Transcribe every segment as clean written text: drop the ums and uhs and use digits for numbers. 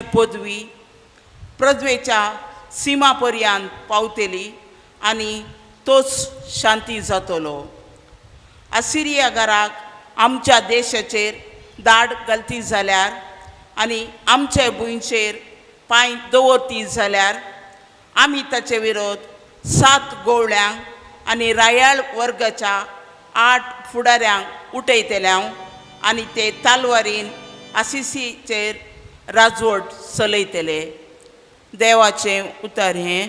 पदवी पृथ्वेच्या सीमा पर्यंत पावतली आनी तोच शांती जातलो. असिरिया घराक आमच्या देशाचेर दाड गलती जाल्यार आनी आमचे भुंयचेर पांय दवरती जाल्यार आमी ताचे विरोध 7 गोवळ्यांक आनी रायाळ वर्गाच्या 8 फुडाऱ्यांक उठयतले आनी ते तालवारीन आसिसीचेर राजवट चलयतले. देवाचें उतर हें.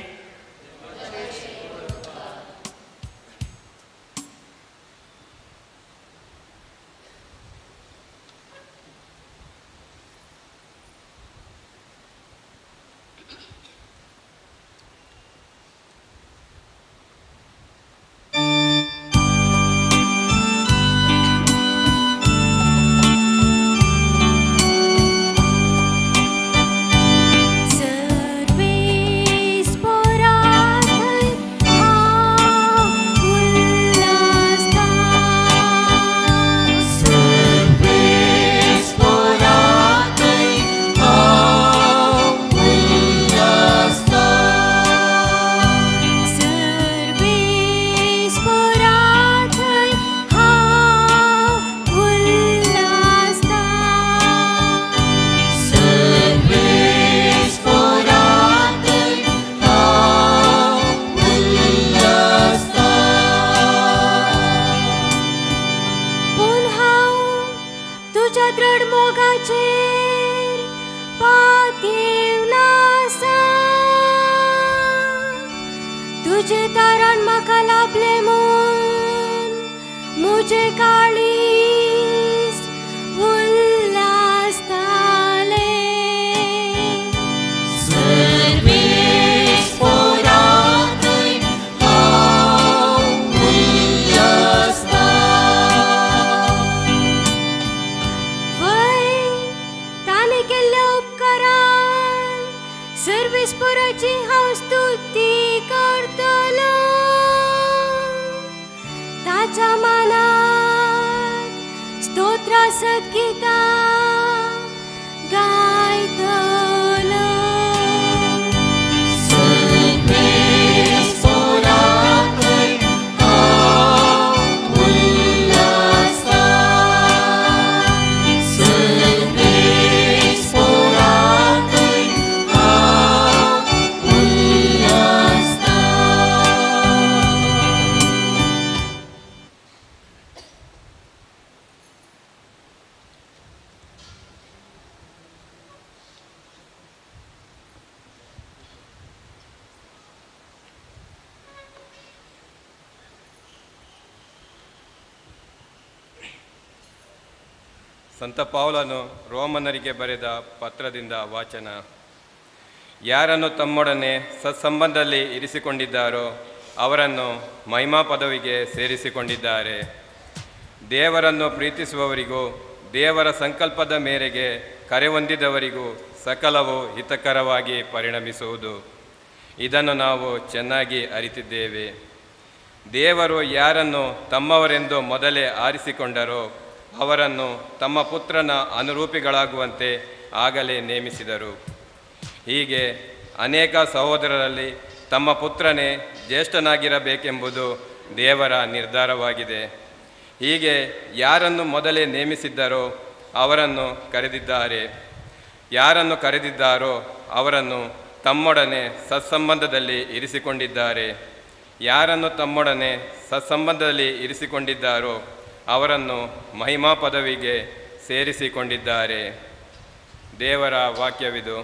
ಸಂತ ಪೌಲನು ರೋಮನರಿಗೆ ಬರೆದ ಪತ್ರದಿಂದ ವಾಚನ. ಯಾರನ್ನು ತಮ್ಮೊಡನೆ ಸತ್ಸಂಬಂಧದಲ್ಲಿ ಇರಿಸಿಕೊಂಡಿದ್ದಾರೋ ಅವರನ್ನು ಮಹಿಮಾ ಪದವಿಗೆ ಸೇರಿಸಿಕೊಂಡಿದ್ದಾರೆ. ದೇವರನ್ನು ಪ್ರೀತಿಸುವವರಿಗೂ ದೇವರ ಸಂಕಲ್ಪದ ಮೇರೆಗೆ ಕರೆ ಹೊಂದಿದವರಿಗೂ ಸಕಲವು ಹಿತಕರವಾಗಿ ಪರಿಣಮಿಸುವುದು. ಇದನ್ನು ನಾವು ಚೆನ್ನಾಗಿ ಅರಿತಿದ್ದೇವೆ. ದೇವರು ಯಾರನ್ನು ತಮ್ಮವರೆಂದು ಮೊದಲೇ ಆರಿಸಿಕೊಂಡರೋ ಅವರನ್ನು ತಮ್ಮ ಪುತ್ರನ ಅನುರೂಪಿಗಳಾಗುವಂತೆ ಆಗಲೇ ನೇಮಿಸಿದರು. ಹೀಗೆ ಅನೇಕ ಸಹೋದರರಲ್ಲಿ ತಮ್ಮ ಪುತ್ರನೇ ಜ್ಯೇಷ್ಠನಾಗಿರಬೇಕೆಂಬುದು ದೇವರ ನಿರ್ಧಾರವಾಗಿದೆ. ಹೀಗೆ ಯಾರನ್ನು ಮೊದಲೇ ನೇಮಿಸಿದ್ದರೋ ಅವರನ್ನು ಕರೆದಿದ್ದಾರೆ. ಯಾರನ್ನು ಕರೆದಿದ್ದಾರೋ ಅವರನ್ನು ತಮ್ಮೊಡನೆ ಸತ್ಸಂಬಂಧದಲ್ಲಿ ಇರಿಸಿಕೊಂಡಿದ್ದಾರೆ. ಯಾರನ್ನು ತಮ್ಮೊಡನೆ ಸತ್ಸಂಬಂಧದಲ್ಲಿ ಇರಿಸಿಕೊಂಡಿದ್ದಾರೋ ಅವರನ್ನು ಮಹಿಮಾ ಪದವಿಗೆ ಸೇರಿಸಿಕೊಂಡಿದ್ದಾರೆ. ದೇವರ ವಾಕ್ಯವಿದು.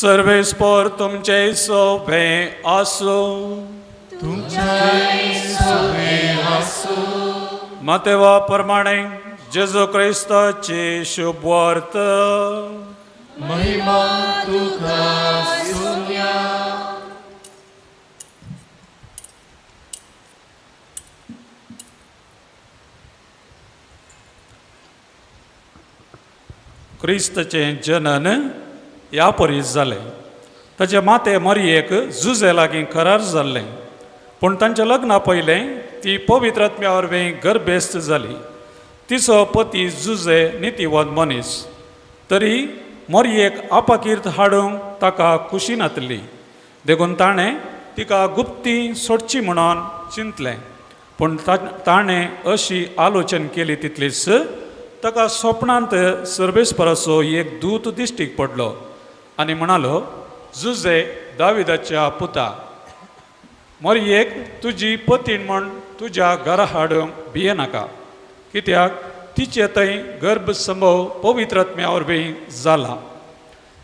सर्वेस्पोर तुमचे सोबे आसूं. मातेवा प्रमाणे जेजू क्रिस्ताची शुभवार्त. महिमा तुका सोम्या. क्रिस्तचें जनन ह्या परीस जालें. ताचे माते मरयेक जुजे लागीं करार जाल्लें, पूण तांच्या लग्ना पयलें ती पवित्र आत्म्या वरवीं गर्भेस्त जाली. तिचो पती जुजे नितीवंत मनीस, तरी मरयेक आपाकीर्त हाडूंक ताका खुशी नातली, देखून ताणें तिका गुप्ती सोडची म्हणून चिंतलें. पूण ताणें अशी आलोचन केली तितलीच ताका स्वप्नांत सर्वेस्पराचो एक दूत दिश्टीक पडलो आनी म्हणालो, जुजे दाविदाच्या पुता, मरयेक तुजी पतीण म्हण तुज्या घरा हाडूंक भियेनाका, कित्याक तिचे थंय गर्भसंभव पवित्र आत्म्या वरवीं जाला.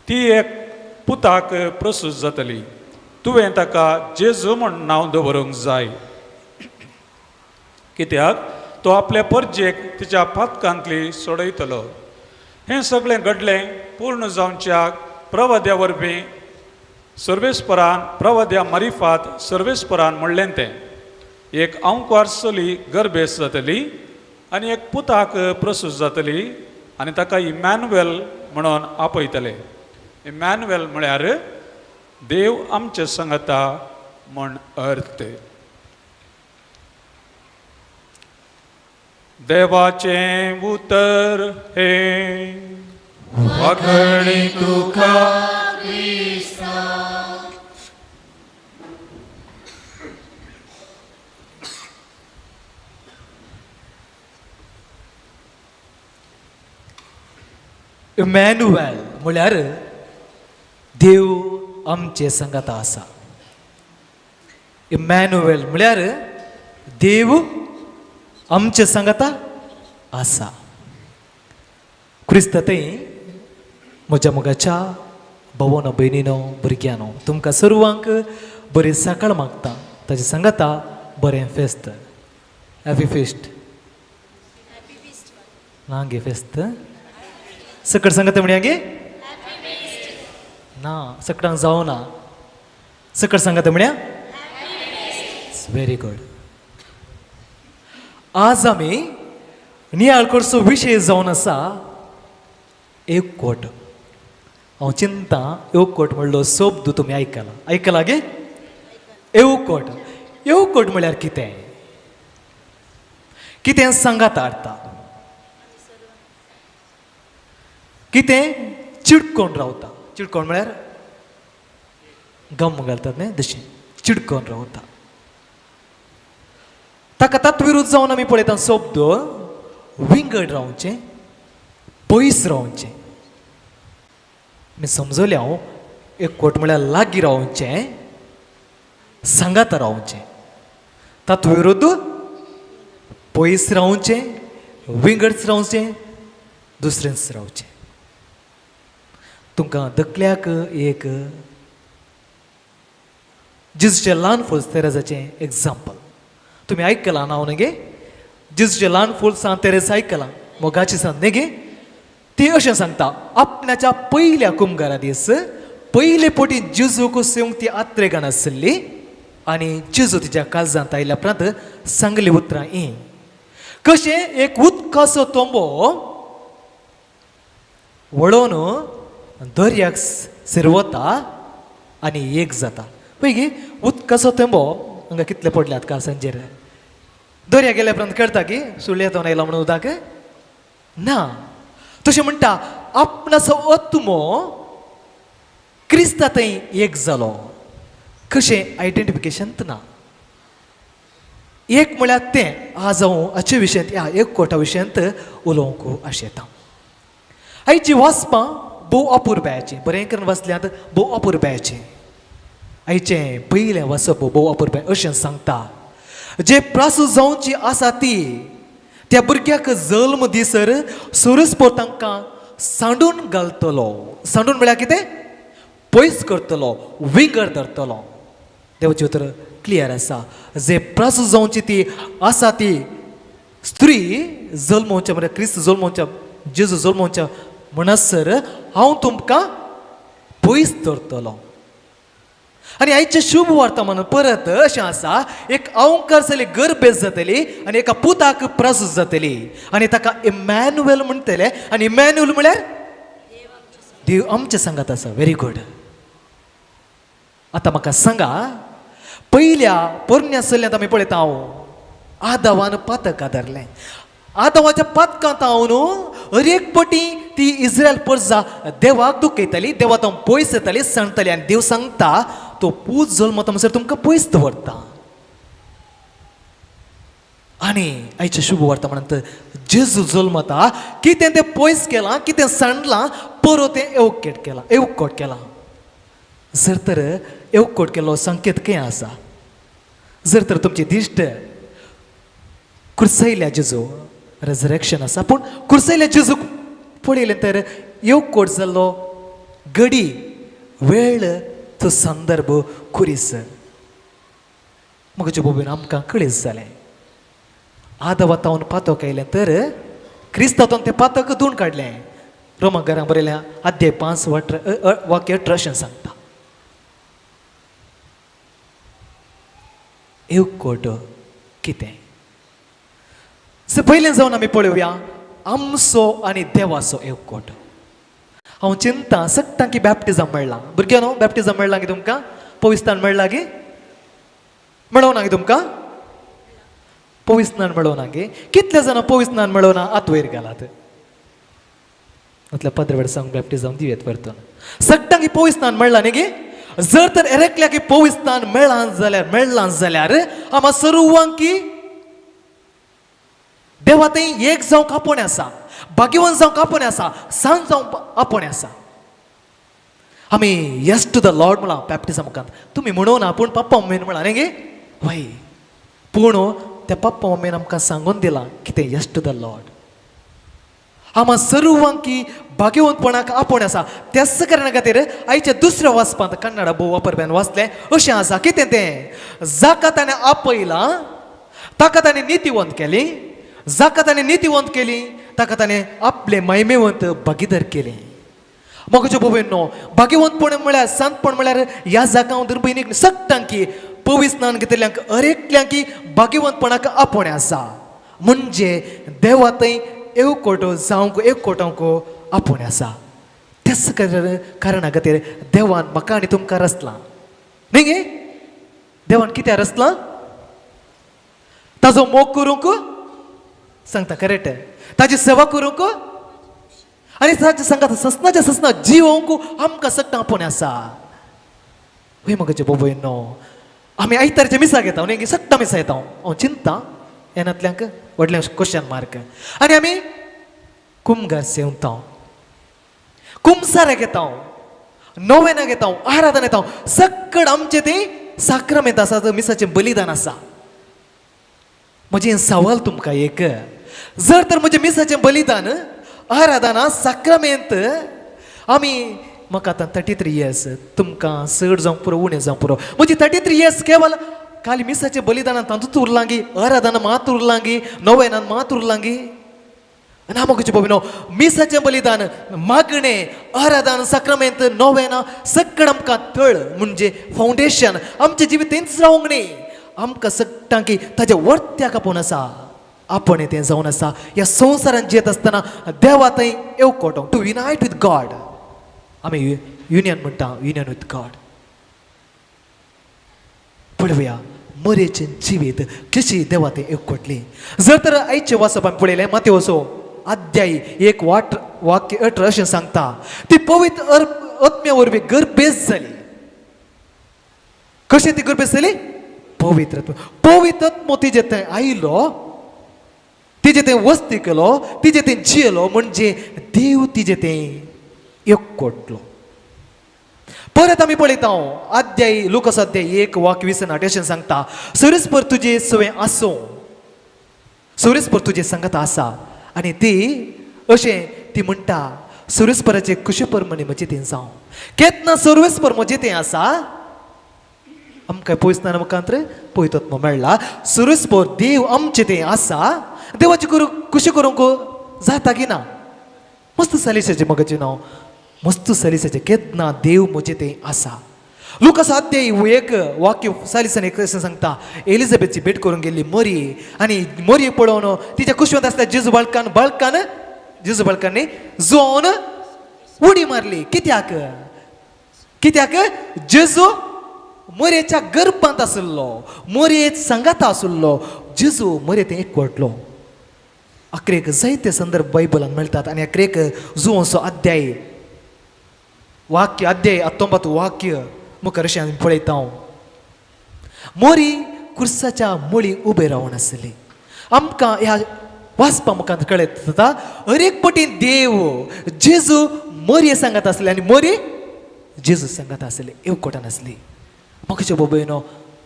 ती एक पुताक प्रसूत जातली, तुवें ताका जेजू म्हण नांव दवरूंक जाय, कित्याक तो आपल्या परजेक तिच्या पातकांतली सोडयतलो. हें सगळें घडलें पूर्ण जावच्याक प्रवाद्या वरवीं सर्वेस्परान प्रवाद्या मारिफात सर्वेस्परान म्हणलें तें, एक आंकवार चली गर्भेस्त जातली आनी एक पुताक प्रसूत जातली आनी ताका इमॅनुएल म्हणून आपयतले. इमॅनुएल म्हळ्यार देव आमचे सांगता म्हण अर्थ. देवाचें उतर हें. वाखणी तुका. इमॅन्युएल म्हळ्यार देव आमचे संगात आसा. इमॅन्युएल म्हळ्यार देव आमचे सांगाता आसा. क्रिस्त थंय म्हज्या मोगाच्या भोवनो भयणीनो भुरग्यानो, तुमकां सर्वांक बरी सकाळ मागता. ताचे सांगाता बरें फेस्त. हॅपी फेस्ट ना गे, फेस्त सकट सांगता म्हणया गे ना, सकटांक जावं ना, सकट सांगता म्हणया. Very good. आज आमी नियाळ करचो विशय जावन आसा एकवट. हांव चिंता एकवट म्हणलो शब्द तुमी आयकला, आयकला गे? एकवट, एकवट म्हळ्यार कितें? कितें सांगात हाडटा, कितें चिडकोन रावता. चिडकोन म्हळ्यार गम घालतात न्ही, तशें चिडकोन रावता. ताका तत्विरुद्ध जावन आमी पळयता शब्द विंगड रावचें, पयस रावचें. मी समजले हांव एकवट म्हळ्यार लागीं रावचें, सांगाता रावचें. तत्विरुद्ध पयस रावचें, विंगड रावचें, दुसरेंच रावचें. तुमकां दकल्याक एक जेजूचें ल्हान फूल तेरेजाचें एग्जाम्पल तुमी आयकलां नांव न्ही गे? जेजूचें ल्हान फूल सांत तेरेज आयकलां, मोगाची सांत न्ही गे? ती अशें सांगता, आपणाच्या पयल्या कुमगारा दीस पयले पोटी जेजूक सेवंक ती आत्रेगान आसली आनी जेजू तिच्या काळजांत आयल्या उपरांत सांगली उतरां ही, कशें एक उदकाचो तोंबो वळोवन दर्याक सिरवता आनी एक जाता. पळय गे, उदकाचो तेंबो हांगा कितले पडल्यात काळसांचेर. दर्या गेल्या उपरांत कळटा की सुळयेंत आयला म्हणून उदक ना. तशें म्हणटा आपणाचो आत्मो क्रिस्ता थंय एक जालो. कशें आयडेंटिफिकेशन ना. एक म्हळ्यार तें आज हांव हाचे विशयांत ह्या एकवटा विशयांत उलोवंक आशेतां. आयची वाचपां भोव अपुरबायेचीं, बरें करून वाचल्यात भोव अपुरबायेचीं. आयचें पयलें वाचप भोव अपुरबाय अशें सांगता, जे प्रासू जावची आसा ती त्या भुरग्याक जल्म दिसर सुरसपोर तांकां सांडून घालतलो. सांडून म्हळ्यार कितें? पयस करतलो, विंगड धरतलो. देवाचें उतर क्लियर आसा. जे प्रासू जावची ती आसा ती स्त्री जल्मोवच्या म्हळ्यार क्रिस्त जल्मोवच्या, जेजू जल्मोवच्या म्हणसर हांव तुमकां पयस दवरतलो. आनी आयचे शुभ वार्ता म्हणून परत अशें आसा, एक अवंकार जाली गर्भेस जातली आनी एका पुताक प्रसूत जातली आनी ताका इमॅन्युएल म्हणटले. आनी इमॅन्युएल म्हळ्यार देव आमचे सांगात आसा. Very good. आतां म्हाका सांगा, पयल्या पोरण्या सल्ल्यांत आमी पळयता हांव आदावान पातक आदारलें. आदावाच्या पातकांत हांव न्हू हर एक पटी ती इस्रायल परजा देवाक दुखयताली, देवा तो पयस येताली सांगताली. आनी देव सांगता तो पूत जल्मता म्हणसर तुमकां पयस दवरता. आनी आयचे शुभ वार्ता म्हणत जेजू जल्मता, कितें तें पयस केलां, कितें सांडलां, परत तें एवकेट केलां, एवकोट केलां. जर तर एवकोट केल्लो संकेत खंय आसा? जर तर तुमची दिश्ट कुर्सयल्या जेजू रेजरेक्शन आसा, पूण कुर्सयल्या जेजूक पळयलें तर एवकोट जाल्लो घडी वेळ तो संदर्भ कुरीस. म्हज्या बोबीन आमकां कळीस जालें, आदवातावन पातक आयलें तर क्रिस्तांतून तें पातक धुवन काडलें. रोमा घरां बरयल्या अध्याय 5 वाक्य 18 अशें सांगता. एकवट कितें पयलें जावन आमी पळोवया आमचो आनी देवाचो एकवट. हांव चिंता सगटां की बॅप्टिजम मेळ्ळां. भुरग्यां न्हू बॅप्टिजम मेळ्ळां की तुमकां? पविस्तान मेळ्ळां की मेळोवना की तुमकां? पविस्तान मेळोवना गे? कितले जाणां पविस्तान मेळोवना आत वयर घालात. म्हटल्यार पद्रवेड सांग बॅप्टिजम दिवयेत परतून. सगटां की पविस्तान मेळ्ळां न्ही गे? जर तर एरेकल्या की पविस्तान मेळ्ळां जाल्यार आमा सर्वांक की देवा थंय एक जावंक आपोवणें आसा, भाग्यवंत जावंक आपोवणें आसा, सांत जावंक आपोवणें आसा. आमी येस टू the Lord म्हळां बॅप्टिजम मुखांत. तुमी म्हणून ना, पूण पप्पा मम्मीन म्हळां न्ही गे? वय, पूण त्या पप्पा मम्मीन आमकां सांगून दिलां कितें? येस टू the Lord. आमा सर्वांकी भाग्यवंतपणाक आपोवणें आसा. त्याच कारणा खातीर आयच्या दुसऱ्या वाचपांत कन्नडा भोव वापरप्यान वाचलें अशें आसा कितें तें, जाका ताणें आपयलां ताका ताणें नितीवंत केली, जाका ताणें नितीवंत केली ताका ताणें आपले महिमेवंत भागीदार केले. म्हज्या भोवयनो, भाग्यवंतपण म्हळ्यार संतपण म्हळ्यार ह्या जाका हांव भयणीक सगटांकी पविस्नान घेतल्यांक अरेकल्यांकी भाग्यवंतपणाक आपोवणें आसा. म्हणजे देवा थंय एकवट जावंक एकवटावंक आपोवणें आसा. त्याच कारणा खातीर देवान म्हाका आनी तुमकां रचलां न्ही गे? देवान कित्याक रचलां? ताजो मोग करूंक सांगता, करेक्ट? ताजी सेवा करूंक आनी ताजे सांगता ससनाच्या ससना जिवोवंक आमकां सगटां आपोवणें आसा. हय म्हज्या बाबूय नो, आमी आयतारच्या मिसाक येता न्ही? सगटां मिसा येता. हांव चिंता येनातल्यांक व्हडलें क्वेश्चन मार्क. आनी आमी कुमगार सेवता, कुमसाराक येता, नोवेनाक येता, आराधना येता, सगळं आमचें तें साक्रामेंत आसा, मिसाचें बलिदान आसा. म्हजें सवाल तुमकां एक, जर तर म्हजें मिसाचें बलिदान आराधना साक्रामेंत आमी म्हाका आतां 33 इयर्स, तुमकां चड जावंक पुरो उणें जावंक पुरो, म्हजी 33 इयर्स केवल खाली मिसाचें बलिदानान तातूंत उरलां गी, आराधना मात उरलां गी, नोवेनान मात उरलां गी? ना म्हज्या भोविनो, मिसाचें बलिदान मागणें आराधन साक्रामेंत नोवेना सगळें आमकां तळ म्हणजे फावंडेशन आमचें जिवीत थंयच रावंक न्ही, आमकां सगटां की ताज्या वर्त्याक आपोवन आसा, आपण तें जावन आसा. ह्या संवसारांत जियेत आसतना देवा थंय एकवटो, टू युनायट विथ गॉड. आमी युनियन म्हणटा, युनियन विथ गॉड. पळोवया मरेचें जिवीत कशी देवा तें एकवटली. जर तर आयचें वाचप आमी पळयलें, मातेवसो अध्याय 1 वाक्य 18 अशें सांगता, ती पवित्र आत्म्या वरवीं गर्भेस जाली. कशें ती गर्भेस जाली? पवित्र पवित्र आत्मो तिजे थंय आयलो, तिजे थंय वस्ती केलो, तिजे थंय जियेलो, म्हणजे देव तिजे थंय एकवटलो. परत आमी पळयता अध्याय लुकास अध्याय 1 वाक्य 20 अशें सांगता, सरीसपर तुजे सवें आसूं, सरीसपर तुजें सांगत आसा. आनी ती अशें ती म्हणटा, सर्वेस्पराचे कुशे परमणी म्हजे तें जावं. केतना सर्वेस्पर म्हजे तें आसा, आमकां पयसना मुखांत पयतत्व मेळ्ळा. सर्वेस्पर देव आमचे तें आसा. देवाचे करूं कुशे करूंक जाता की ना? मस्त सालिसाचें मगाचें नांव, मस्त सालिसाचें केन्ना देव म्हजें तें आसा. लुकास अध्याय एक वाक्य सालिसान एक अशें सांगता, एलिझाबेथची भेट करूंक गेल्ली मरी आनी मरी पळोवन तिच्या कुशवंत आसल्या जेजू बाळकान बाळकान जेजू बाळकांनी जोवन उडी मारली. कित्याक? कित्याक? जेजू मरेच्या गर्भांत आशिल्लो, मरयेत सांगाता आशिल्लो. जेजू मरे तें एकवटलो. अकरेक जायते संदर्भ बायबलान मेळटात आनी अकरेक जुवंचो अध्याय वाक्य अध्याय 19 वाक्य मुखार अशें आमी पळयता. मोरी कुर्साच्या मुळी उबे रावन आसली. आमकां ह्या वाचपा मुखार कळत जाता हर एक पटीन देव जेजू मोरये सांगत आसले आनी मोरी जेजू सांगत आसले, एकवटान आसली. म्हाका बाबयनो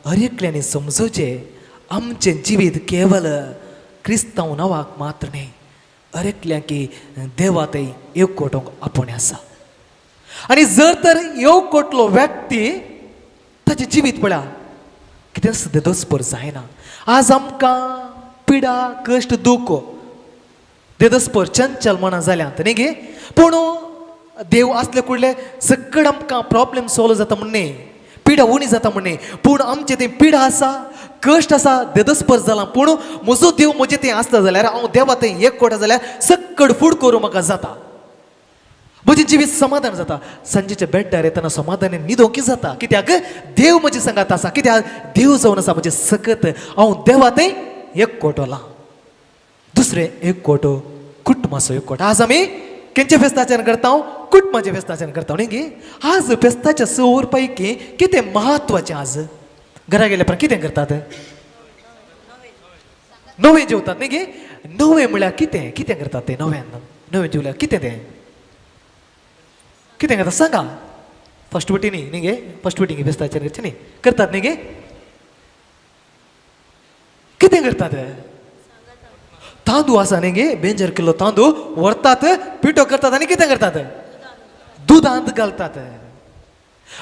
हर एकल्यांनी समजोवचें आमचें जिवीत केवल क्रिस्तांव नांवाक मात्र न्ही, हर एकल्यांकी देवा थंय एकवटोंक आपोवणें आसा. आनी जर तर एकवटलो व्यक्ती ताचें जिवीत पळया कितें सुद्दां दोसपर जायना. आज आमकां पिडा कश्ट दुख देदस्पर चंचल मनां जाल्यांत न्ही गे, पूण देव आसले कुडले सगळें आमकां प्रॉब्लेम सॉल्व जाता म्हण न्ही, पिडा उणी जाता म्हण न्ही, पूण आमचें तें पिडा आसा कश्ट आसा देदस्पर जालां, पूण म्हजो देव म्हजें तें आसता जाल्यार हांव देवा थंय एकवटा जाल्यार सक्कड फूड करूं म्हाका जाता, म्हजें जिवीत समाधान जाता. सांजेच्या बेड्डार येतना समाधान न्हिदोंक जाता, कित्याक देव म्हजे सांगात आसा, कित्याक देव जावन आसा म्हजें सकत, हांव देवा थंय एकवटोलां. दुसरें एकवटो कुटुंबाचो एकवट. आज आमी खंयच्या फेस्ताच्यान करता? कुटुंबाच्या फेस्ताच्यान करता न्ही गे. आज फेस्ताच्या सवर पैकी कितें म्हत्वाचें? आज घरा गेल्या उपरांत कितें करतात? नवें जेवतात न्ही गे. नवें म्हळ्यार कितें? कितें करतात ते नव्यान? नवें जेवल्यार कितें तें कितें करता सांगा? फर्स्ट वटी न्ही न्ही गे, फर्स्ट वटी फेस्ताच्यान करचें न्ही करतात न्ही गे. कितें करतात? तांदूळ आसा न्ही गे, बेंजर किलो तांदूळ व्हरतात, पिठो करतात आनी कितें करतात? दुदांत घालतात.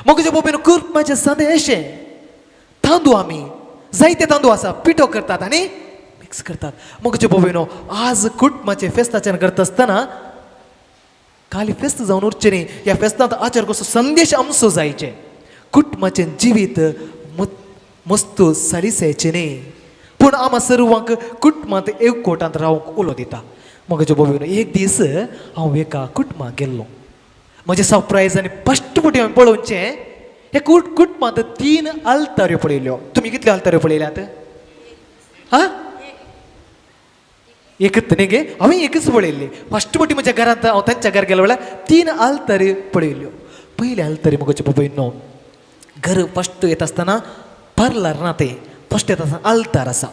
म्हज्या बाबेन कुरपाचें सांदे अशें तांदूळ आमी जायते तांदूळ आसा पिठो करतात आनी मिक्स करतात. म्हज्या बाबेनो आज कुटुंबाचें फेस्ताच्यान करता आसतना खाली फेस्त जावन उरचें न्ही, ह्या फेस्तांत आचार कसो संदेश आमचो जायचें, कुटुंबाचें जिवीत मस्त सालिसायचें न्ही, पूण आमा सर्वांक कुटुंबांत एकवटांत रावंक उलो दिता. म्हज्या बाबेनो एक दीस हांव एका कुटुंबाक गेल्लो, म्हजें सरप्रायज आनी फस्ट फावटी हांवें पळोवचें हे कुटुंबांत 3 आल्ताऱ्यो पळयल्यो. तुमी कितल्यो आल्ताऱ्यो पळयल्यात? हा, एकच न्ही गे, हांवें एकच पळयल्ली. फस्ट फावटी म्हज्या घरांत हांव तांच्या घर गेलो जाल्यार 3 आल्ताऱ्यो पळयल्यो. पयले आल्तारी म्हज्या बाबयनो घर फस्ट येता आसतना पार्लर ना, तें फस्ट येता आसतना आल्तार आसा,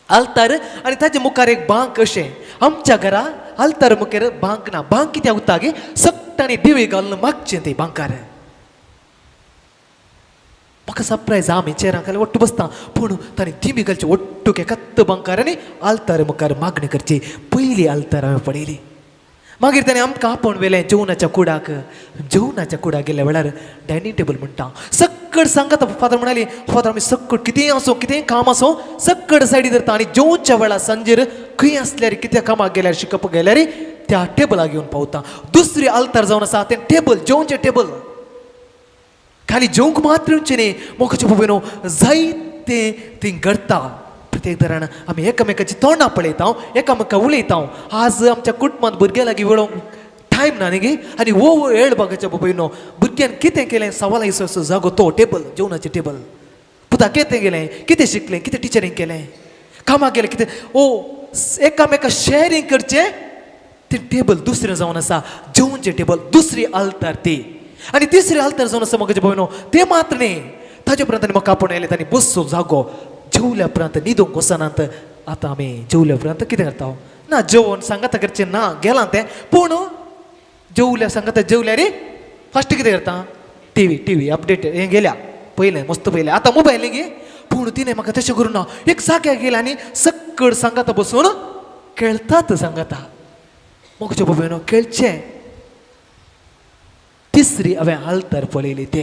आल्तार आनी ताजे मुखार एक बांक. अशें आमच्या घरा आल्तार मुखार बांक ना. बांक कित्याक उरता गे? सगटांनी दिवे घालून मागचें ते बांकार. म्हाका सरप्रायज, आमी चेरां खाली ಒಟ್ಟು बसता, पूण तांणी दिमी घालची ಒಟ್ಟು एकाच बांकार आनी आल्तार मुखार मागणी करची. पयली आल्तार हांवें पळयली. मागीर ताणें आमकां आपोवन व्हेलें जेवणाच्या कुडाक. जेवणाच्या कुडाक गेल्या वेळार डायनींग टेबल म्हणटा सक्कड सांगता. फादर म्हणाली, फादर आमी सक्कड कितेंय आसूं कितेंय काम आसूं सक्कड सायडी धरता आनी जेवच्या वेळार सांजेर खंय आसल्यार कित्या कामाक गेल्यार शिकपाक गेल्यार त्या टेबलाक येवन पावता. दुसरी आल्तार जावन आसा तें टेबल, जेवचें टेबल. खाली जेवंक मात्र येवचें न्ही, मोगाचे बाबेनो जायते थंय घडता. प्रत्येक दरान आमी एकामेकाची तोंडां पळयता, एकामेका उलयता. आज आमच्या कुटुंबांत भुरग्यां लागीं वेळोवंक टायम ना न्ही गे. आनी हो वेळ बागाच्या बाबयनो भुरग्यान कितें केलें सवाल इसो जागो तो टेबल, जेवणाचें टेबल. पुता कितें केलें, कितें शिकलें, कितें टिचरींग केलें, कामाक गेलें, कितें ओ एकामेका शॅरींग करचें तें टेबल दुसरें जावन आसा जेवणचें टेबल, दुसरी आल्तार ती. आनी तिसरी आल्तार जावन आसा म्हज्या भयणो तें मात्र न्ही. ताजे उपरांत आनी म्हाका आपोवन आयलें तांणी बसचो जागो. जेवल्या उपरांत न्हिदूंक वचनात. आतां आमी जेवल्या उपरांत कितें करता ना, जेवण सांगाता करचें ना गेलां तें, पूण जेवल्या सांगाता जेवल्या रे फस्ट कितें करता टी व्ही अपडेट हें गेल्या पयलें मस्त पयलें आतां मोबायल गे. पूण तिणें म्हाका तशें करूं ना, एक जाग्यार गेलें आनी सक्कड सांगाता बसून खेळतात सांगाता. मोगचे बाबा खेळचें तिसरी हांवें आल्तार पळयली ते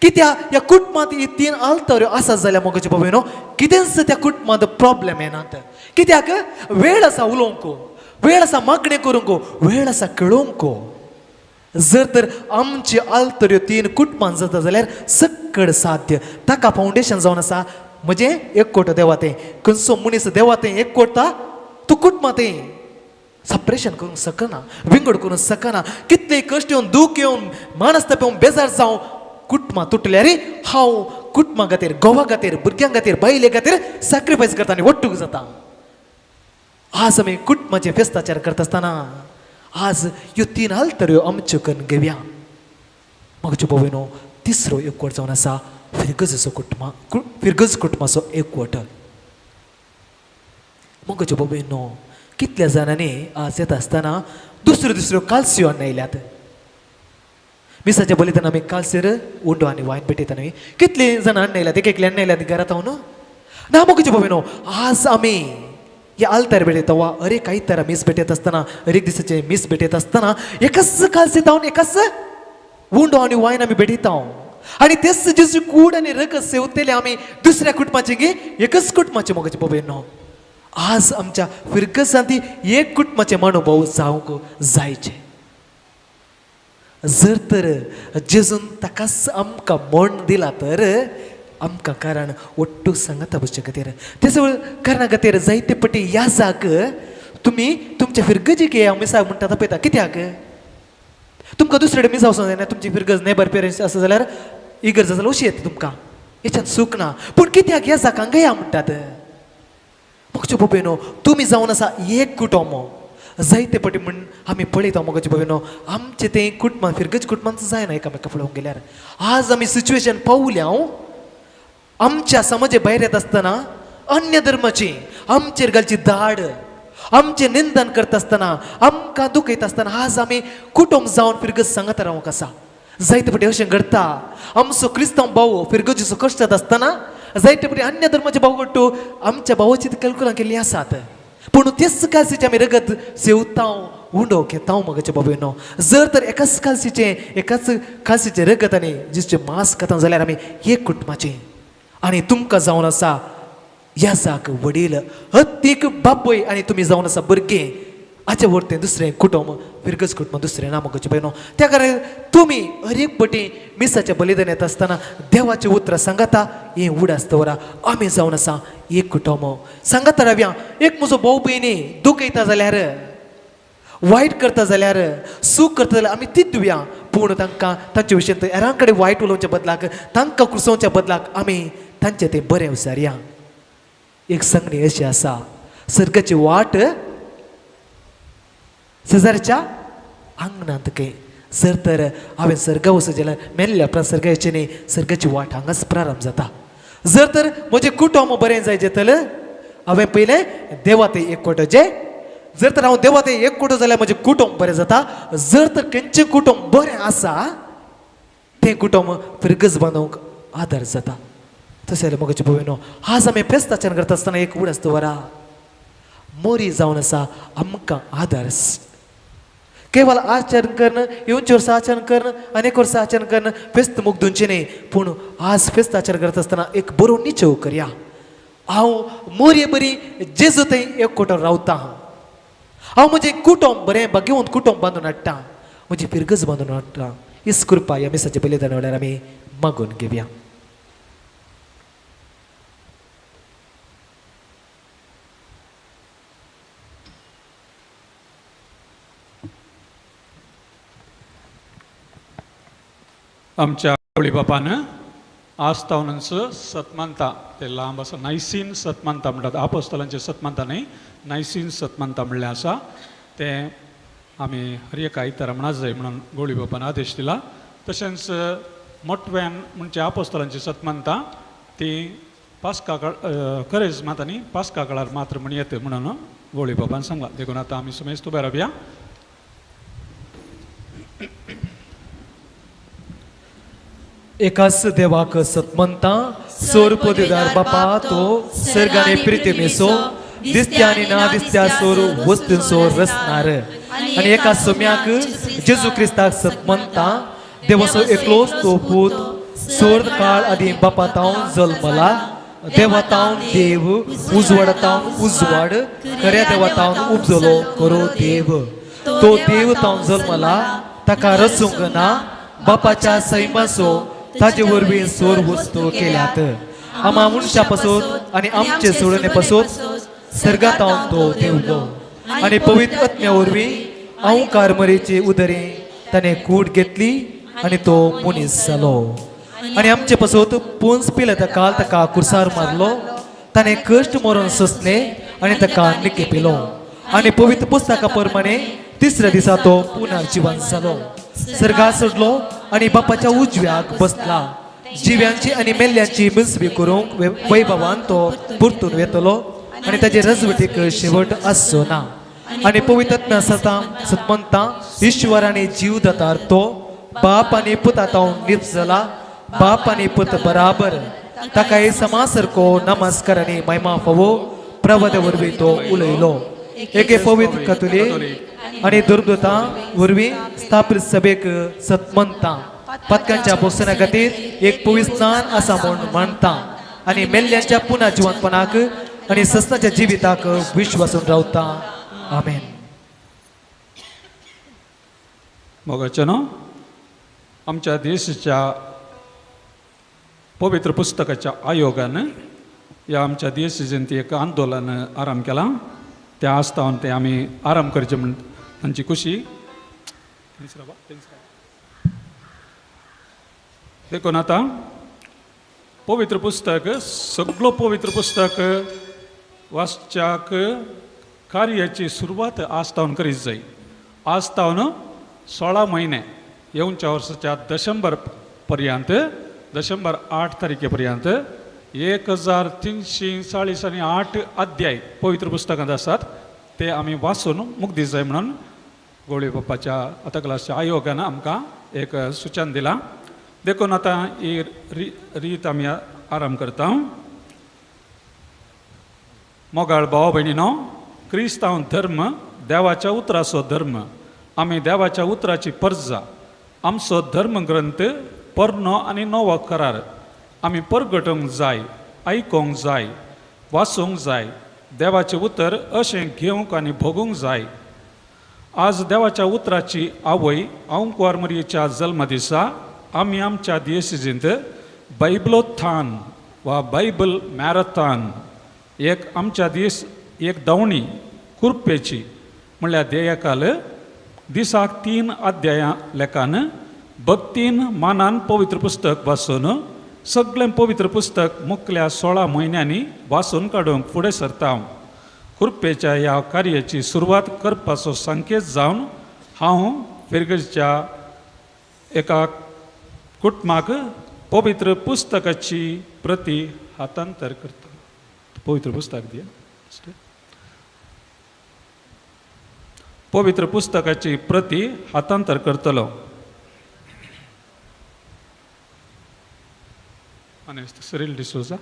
कित्याक ह्या कुटुंबांत ही तीन आल्ताऱ्यो आसा जाल्यार मोगाचे बाबा न्हू कितेंच त्या कुटुंबांत प्रॉब्लेम येनात. कित्याक वेळ आसा उलोवंक, वेळ आसा मागणें करूंक, वेळ आसा खेळोवंक. जर तर आमची आल्तऱ्यो तीन कुटुंबां जाता जाल्यार सक्कड साध्य. ताका फावंडेशन जावन आसा म्हजें एकवट देवा तें. खंयचो मनीस देवा तें एकवटता तो कुटुंबां तें सपरेशन करूंक शकना, विंगड करूंक शकना. कितले कश्ट येवन, दूख येवन, मानसताप येवन, बेजार जावं, कुटुंबां तुटल्यार हांव कुटुंबा खातीर, घोवा खातीर, भुरग्यां खातीर, बायले खातीर सॅक्रिफायस करता आनी वट्टूक जाता. आज आमी कुटुंबाचें फेस्ताचार करता आसतना आज ह्यो तीन आल्तऱ्यो आमच्यो करून घेवया. म्हाका भोव तिसरो एकवट जावन आसा फिरगजेचो कुटुंबा, फिरगज कुटुंबाचो एकवट. मोगाच्यो भोव, कितल्या जाणांनी आज येता आसतना दुसऱ्यो दुसऱ्यो कालस्यो हाडून आयल्यात. मिसाच्या बलिदान आमी कालसेर उंडो आनी वायन पेटयता न्हय, कितलीं जाणां हाडून आयल्यात, एक एकल्यान हाडून आयल्यात घरांत हांव ना. मोगाच्यो भोव, आज आमी ह्या आल्तार भेटयता वा अरेक आयतारा मीस भेटयता आसतना, अरेक दिसाचें मीस भेटयता आसतना एकाच कालसे जावन एकाच उंडो आनी वायन आमी भेटयता आनी तेच जेजू कूड आनी रगत सेवतले आमी दुसऱ्या कुटुंबाचे गे एकच कुटुंबाचे. मोगाचे बाबांनो, आज आमच्या फिरगजांत एक कुटुंबाचे मनोभाव जावंक जायचे. जर तर जेजून ताकाच आमकां म्हण दिला तर आमकां कारण ओट्टू सांगता बसचे खातीर, तेच कारणा खातीर जायते पटी ह्या जाक तुमी तुमच्या फिरगजीक या मिसाक म्हणटा पळयता. कित्याक तुमकां दुसरे कडेन मिसा वचोंक जायना, तुमची फिरगज नेबर पेरंट्स आसा जाल्यार इगर्ज जाल्यार अशी येता तुमकां, हेच्यान सूख ना. पूण कित्याक ह्या जाक हांगा या म्हणटात? मोगचे बाबांनो, तुमी जावन आसा एक कुटुंब. जायते पटी म्हण आमी पळयता मोगाचे बाबांनो, आमचें तें कुटुंबान फिरगज कुटुंबांत जायना एकामेका पळोवंक गेल्यार. आज आमी सिच्युएशन पावल्या हांव आमच्या समाजे भायर येता आसतना अन्य धर्माची आमचेर घालची दाड, आमचें निंदन करता आसतना, आमकां दुखयता आसतना आज आमी कुटुंब जावन फिरगज सांगता रावंक आसा. जायते पटी अशें घडटा, आमचो क्रिस्तांव भाव फिरगजीचो कश्टात आसतना जायते पटी अन्य धर्माचे भाव घडटू आमच्या भावाची कलकुलां केल्लीं आसात. पूण तेच कालसीचें आमी रगत सेवता, उंडो घेता. मोगाचे बाबांनो, जर तर एकाच कालसीचें एकाच कालसीचें रगत आनी जिसचें मांस खाता जाल्यार आमी एक कुटुंबाचें. आनी तुमकां जावन आसा याजाक वडील, हत्तीक बापूय आनी तुमी जावन आसा भुरगीं. हाचे वरतें दुसरें कुटुंब फिरगज कुटुंब दुसरें ना मोगाचे बायनो. त्या कारण तुमी हर एक पटी मिसाच्या बलिदान येता आसतना देवाचें उतरां सांगाता हें उडास दवरा. आमी जावन आसा एक कुटुंब. सांगाता रावया. एक म्हजो भाव भयणी दुखयता जाल्यार, वायट करता जाल्यार, सूख करता जाल्यार आमी तीच दिवया. पूण तांकां तांचे विशयन हेरां कडेन वायट उलोवच्या बदलाक, तांकां कुसोवच्या बदलाक आमी तांचें तें बरें विचारया. एक सांगणी अशी आसा, सर्गाची वाट शेजारच्या आंगणांत खंय. जर तर हांवें सर्गा वचूं जाल्यार मेल्ल्या उपरांत सर्गा येचें न्ही, सर्गाची वाट हांगाच प्रारंभ जाता. जर तर म्हजें कुटुंब बरें जाय जेतलें, हांवें पयलें देवा तें एकवटो जे. जर तर हांव देवा तें एकवटो जाल्यार म्हजें कुटुंब बरें जाता. जर तर खंयचें कुटुंब बरें आसा तें कुटुंब फिरगज बांदूंक आदार जाता. तशें जाल्यार मोगाचे भोव, आज आमी फेस्ताचें करता आसतना एक उडास दवरा, मोरी जावन आसा आमकां आदार. केवल आचरण करणं, येवचे वर्सा आचरण करणं, अनेक वर्सां आचरण करणं, फेस्त मुगदुंचें न्ही. पूण आज फेस्त आचरण करता आसतना एक बरो निचेव करया. हांव मोरये बरी जेजू थंय एकवटो रावता. हांव म्हजें कुटुंब बरें भाग्यवंत कुटुंब बांदून हाडटा, म्हजी फिरगज बांदून हाडटा. हीच कृपा ह्या मिसाचे बलिदान वेळार आमी मागून घेवया. आमच्या आवळी बापान आस्तावनांचो सतमानता ते लांब आसा, नायसीन सतमानता म्हणटात, आपोस्तलांचे सतमानता न्ही, नायसीन सतमानता म्हणलें आसा. तें आमी हर एका आयतारा म्हणा जाय म्हणून गोळी बापान आदेश दिला. तशेंच मोटव्यान म्हणजे आपोस्तलांची सतमानता ती पास्का काळ खरेंच मात आनी पास्का काळार मात्र म्हण येता म्हणून गोळी बापान सांगला. देखून आतां आमी समेस्त उबे रावया. एकाच देवाक सतमंता, सोर पदवीदार बापा, तो सर्ग आनी प्रितिमेचो, दिसत्या आनी ना दिसत्या सोर वस्तूंचो रचणार, आनी एका सोम्याक जेजू क्रिस्ताक सतमंता, देवाचो एकलोच तो पूत सोर्द काळ आदी बापा तावन जल्मला, देवा तावन देव, उजवाड तावन उजवाड, खऱ्या देवा तावन उपजलो खरो देव. तो देव तावन जल्मला, ताका रचूंक ना, बापाच्या सैमाचो ताजे वरवीं सोर वस्तू केल्यात. आमा मनशा पासून आनी आमचे सोडणे पासून सर्गातावन तो देवलो आनी पवित्र आत्म्या वरवीं अंकार मरेचे उदरे ताणें कूड घेतली आनी तो मनीस जालो. आनी आमचे पासून पुंज पिले ताका ताका कुर्सार मारलो, ताणें कश्ट मरण सोंसले आनी ताका निके पिलो. आनी पवित्र पुस्तका प्रमाणे तिसऱ्या दिसा तो पुनर्जिवन जालो, सर्गात सोडलो आनी बापाच्या उजव्याक बसला. जिव्यांची आनी मेल्ल्यांची मिसबी करूंक वैभवान तो परतून वेतलो आनी ताजे रजवटीक शेवट आसचो ना. आनी पवित्र सतां सतमंता ईश्वर आनी जीव दातार तो बाप आनी पुता तावन निप्स जाला, बाप आनी पुत बराबर ताका समा सारको नमस्कार आनी महिमा फावो प्रवद वरवीं तो उलयलो. एके पवित्र कतुली आनी दुर्दुतां वरवीं स्थापीत सभेक सतमंता पदकांच्या बोसना खातीर एक पवित्र स्नान आसा म्हूण मानता आनी मेल्ल्यांच्या पुनः जिवनपणाक आनी सस्नाच्या जिविताक विश्वासून रावता. आमेन. मोगाचें न्हू, आमच्या देशाच्या पवित्र पुस्तकाच्या आयोगान ह्या आमच्या देशाचें ती एक आंदोलन आरंभ केलां. त्या आस्तावन तें आमी आरंभ करचें म्हूण तांची खुशी. देखून आतां पवित्र पुस्तक सगळो पवित्र पुस्तक वाचच्याक कार्याची सुरवात आस्तावन करीत जाय. आस्तावन 16 म्हयने येवच्या वर्साच्या दशंबर पर्यंत, दशंबर 8 तारखे पर्यंत 1340 आनी 8 अध्याय पवित्र पुस्तकांत आसात, ते आमी वाचून मुक्ती जाय म्हणून गोळी बाप्पाच्या आतां आयोगान आमकां एक सुचन दिलां. देखून आतां ही रीत आमी आरंभ करता. मोगाळ भाव भयणीनो, क्रिस्तांव धर्म देवाच्या उतराचो धर्म. आमी देवाच्या उतराची परजा. आमचो धर्मग्रंथ पोरनो आनी नवो करार आमी परगटूंक जाय, आयकोंक जाय, वाचूंक जाय. देवाचें उतर अशें घेवंक आनी भोगूंक जाय. आज देवाच्या उतराची आवय अंकुवार मरयेच्या जल्म दिसा आमी आमच्या दियसिजींत बायबलोथान वा बायबल मॅरेथॉन एक आमच्या दीस एक दावणी कुर्पेची म्हणल्यार ध्येयकाल दिसाक 3 अध्यायां लेखान भक्तीन मानान पवित्र पुस्तक वाचून सगळें पवित्र पुस्तक मुखल्या 16 म्हयन्यांनी वाचून काडूंक फुडें सरता हांव. कुर्पेच्या ह्या कार्याची सुरवात करपाचो संकेत जावन हांव फिरगजच्या एका कुटुंबाक पवित्र पुस्तकाची प्रती हातांतर करता. पवित्र पुस्तक दिया. पवित्र पुस्तकाची प्रती हातांतर करतलो. आनी सिरील डिसोजा.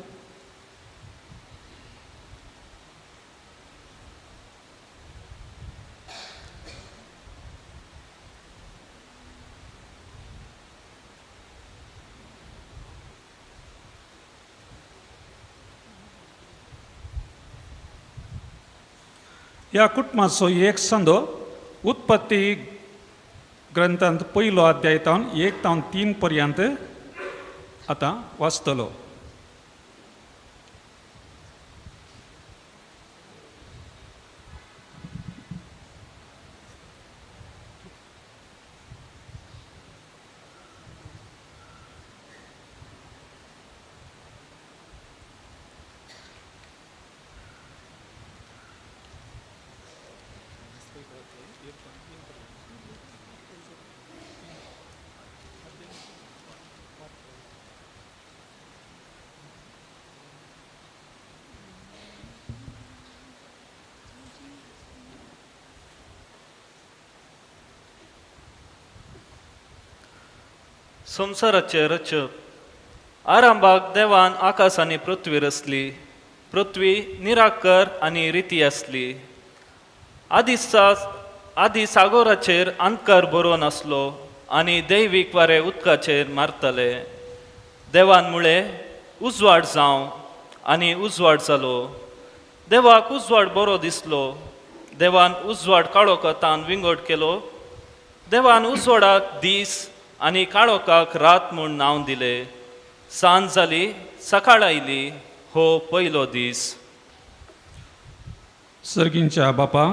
ह्या कुटुंबाचो एक संदो उत्पत्ती ग्रंथांत पयलो अध्याय तावन 1 तावन 3 पर्यंत आतां वाचतलो. संवसाराचे रचक आरंभाक देवान आकाश आनी पृथ्वी रचली. पृथ्वी निराकर आनी रिती आसली. आदी सागोराचेर अंधकार बरोवन आसलो आनी दैवीक वारें उदकाचेर मारताले. देवान मुळे उजवाड जावं आनी उजवाड जालो. देवाक उजवाड बरो दिसलो. देवान उजवाड काळोखांत विंगड केलो. देवान उजवाडाक दीस आनी काळोखाक रात म्हूण नांव दिलें. सांज जाली, सकाळ आयली, हो पयलो दीस. सर्गींच्या बापा,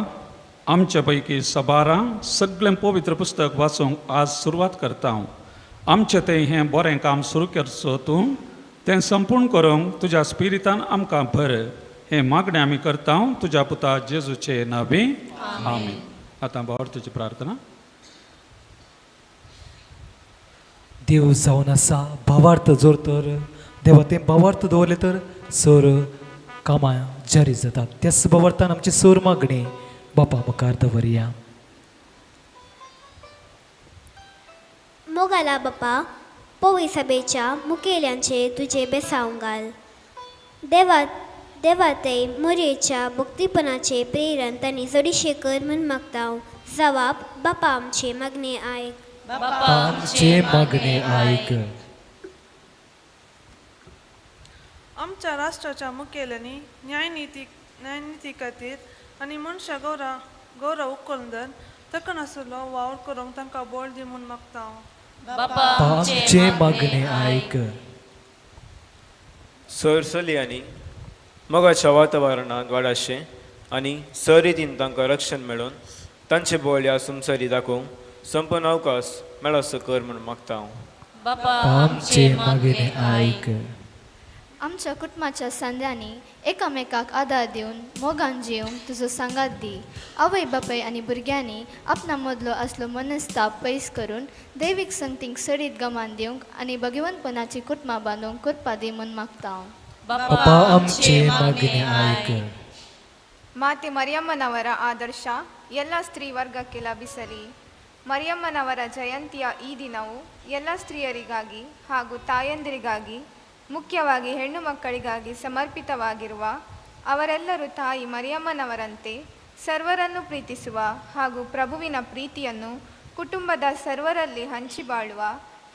आमच्या पैकी सबारां सगळें पवित्र पुस्तक वाचूंक आज सुरवात करता हांव. आमचें तें हें बरें काम सुरू करचो तूं तें संपूर्ण करूंक तुज्या स्पिरितान आमकां भर. हें मागणें आमी करता तुज्या पुता जेजूचे नांवी, आमेन. आतां भावार्थीची प्रार्थना. देव जावन आसा भावार्थ जोर तर देवा तें भावार्थ दवरलें तर सर कामां जारी जातात. त्याच भावार्थान आमची सर मागणी बापा मुखार दवरया. मोगाला बापा, पवई सभेच्या मुखेल्यांचे तुजे बेसांव घाल. देवा देवा ते मोरयेच्या भक्तीपणाचे प्रेरण तांणी जडिशें कर म्हूण मागता. जवाब बापा आमचे मागणे आयक. आमचे मागणे आयक. आमच्या राष्ट्राच्या मुखेल्यांनी न्यायनिती न्यायनिती खातीर आनी मनशां गौरव गौरव उखलून धर तकन आसलो वावर करूंक तांकां बळ दी म्हूण मागता हांव. बापा आमचे मागणे आयक. सर चलयांनी मोगाच्या वातावरणांत वाडाशें आनी सरितीन तांकां रक्षण मेळोवन तांचे बळ ह्या संवसारी दाखोवंक संपूर्ण अवकाश मेळोसो कर म्हूण मागता हांव. बापा आमचे मागणे आयक. आमच्या कुटुंबाच्या संद्यांनी एकामेकाक आदार दिवन मोगान जिवंक तुजो सांगात दी. आवय बापाय आनी भुरग्यांनी आपणा मदलो आसलो मनस्ताप पयस करून दैवीक संगतींक सडीत गमान दिवंक आनी भगवंतपणाची कुटुंबां बांदूंक कृपा दी म्हूण मागता हांव. बापा आमचे मागणे आयक. ಮಾತೆ ಮರಿಯಮ್ಮನವರ ಆದರ್ಶ ಎಲ್ಲ ಸ್ತ್ರೀ ವರ್ಗಕ್ಕೆ ಲಭಿಸಲಿ. ಮರಿಯಮ್ಮನವರ ಜಯಂತಿಯ ಈ ದಿನವು ಎಲ್ಲ ಸ್ತ್ರೀಯರಿಗಾಗಿ ಹಾಗೂ ತಾಯಂದಿರಿಗಾಗಿ, ಮುಖ್ಯವಾಗಿ ಹೆಣ್ಣು ಮಕ್ಕಳಿಗಾಗಿ ಸಮರ್ಪಿತವಾಗಿರುವ ಅವರೆಲ್ಲರೂ ತಾಯಿ ಮರಿಯಮ್ಮನವರಂತೆ ಸರ್ವರನ್ನು ಪ್ರೀತಿಸುವ ಹಾಗೂ ಪ್ರಭುವಿನ ಪ್ರೀತಿಯನ್ನು ಕುಟುಂಬದ ಸರ್ವರಲ್ಲಿ ಹಂಚಿ ಬಾಳುವ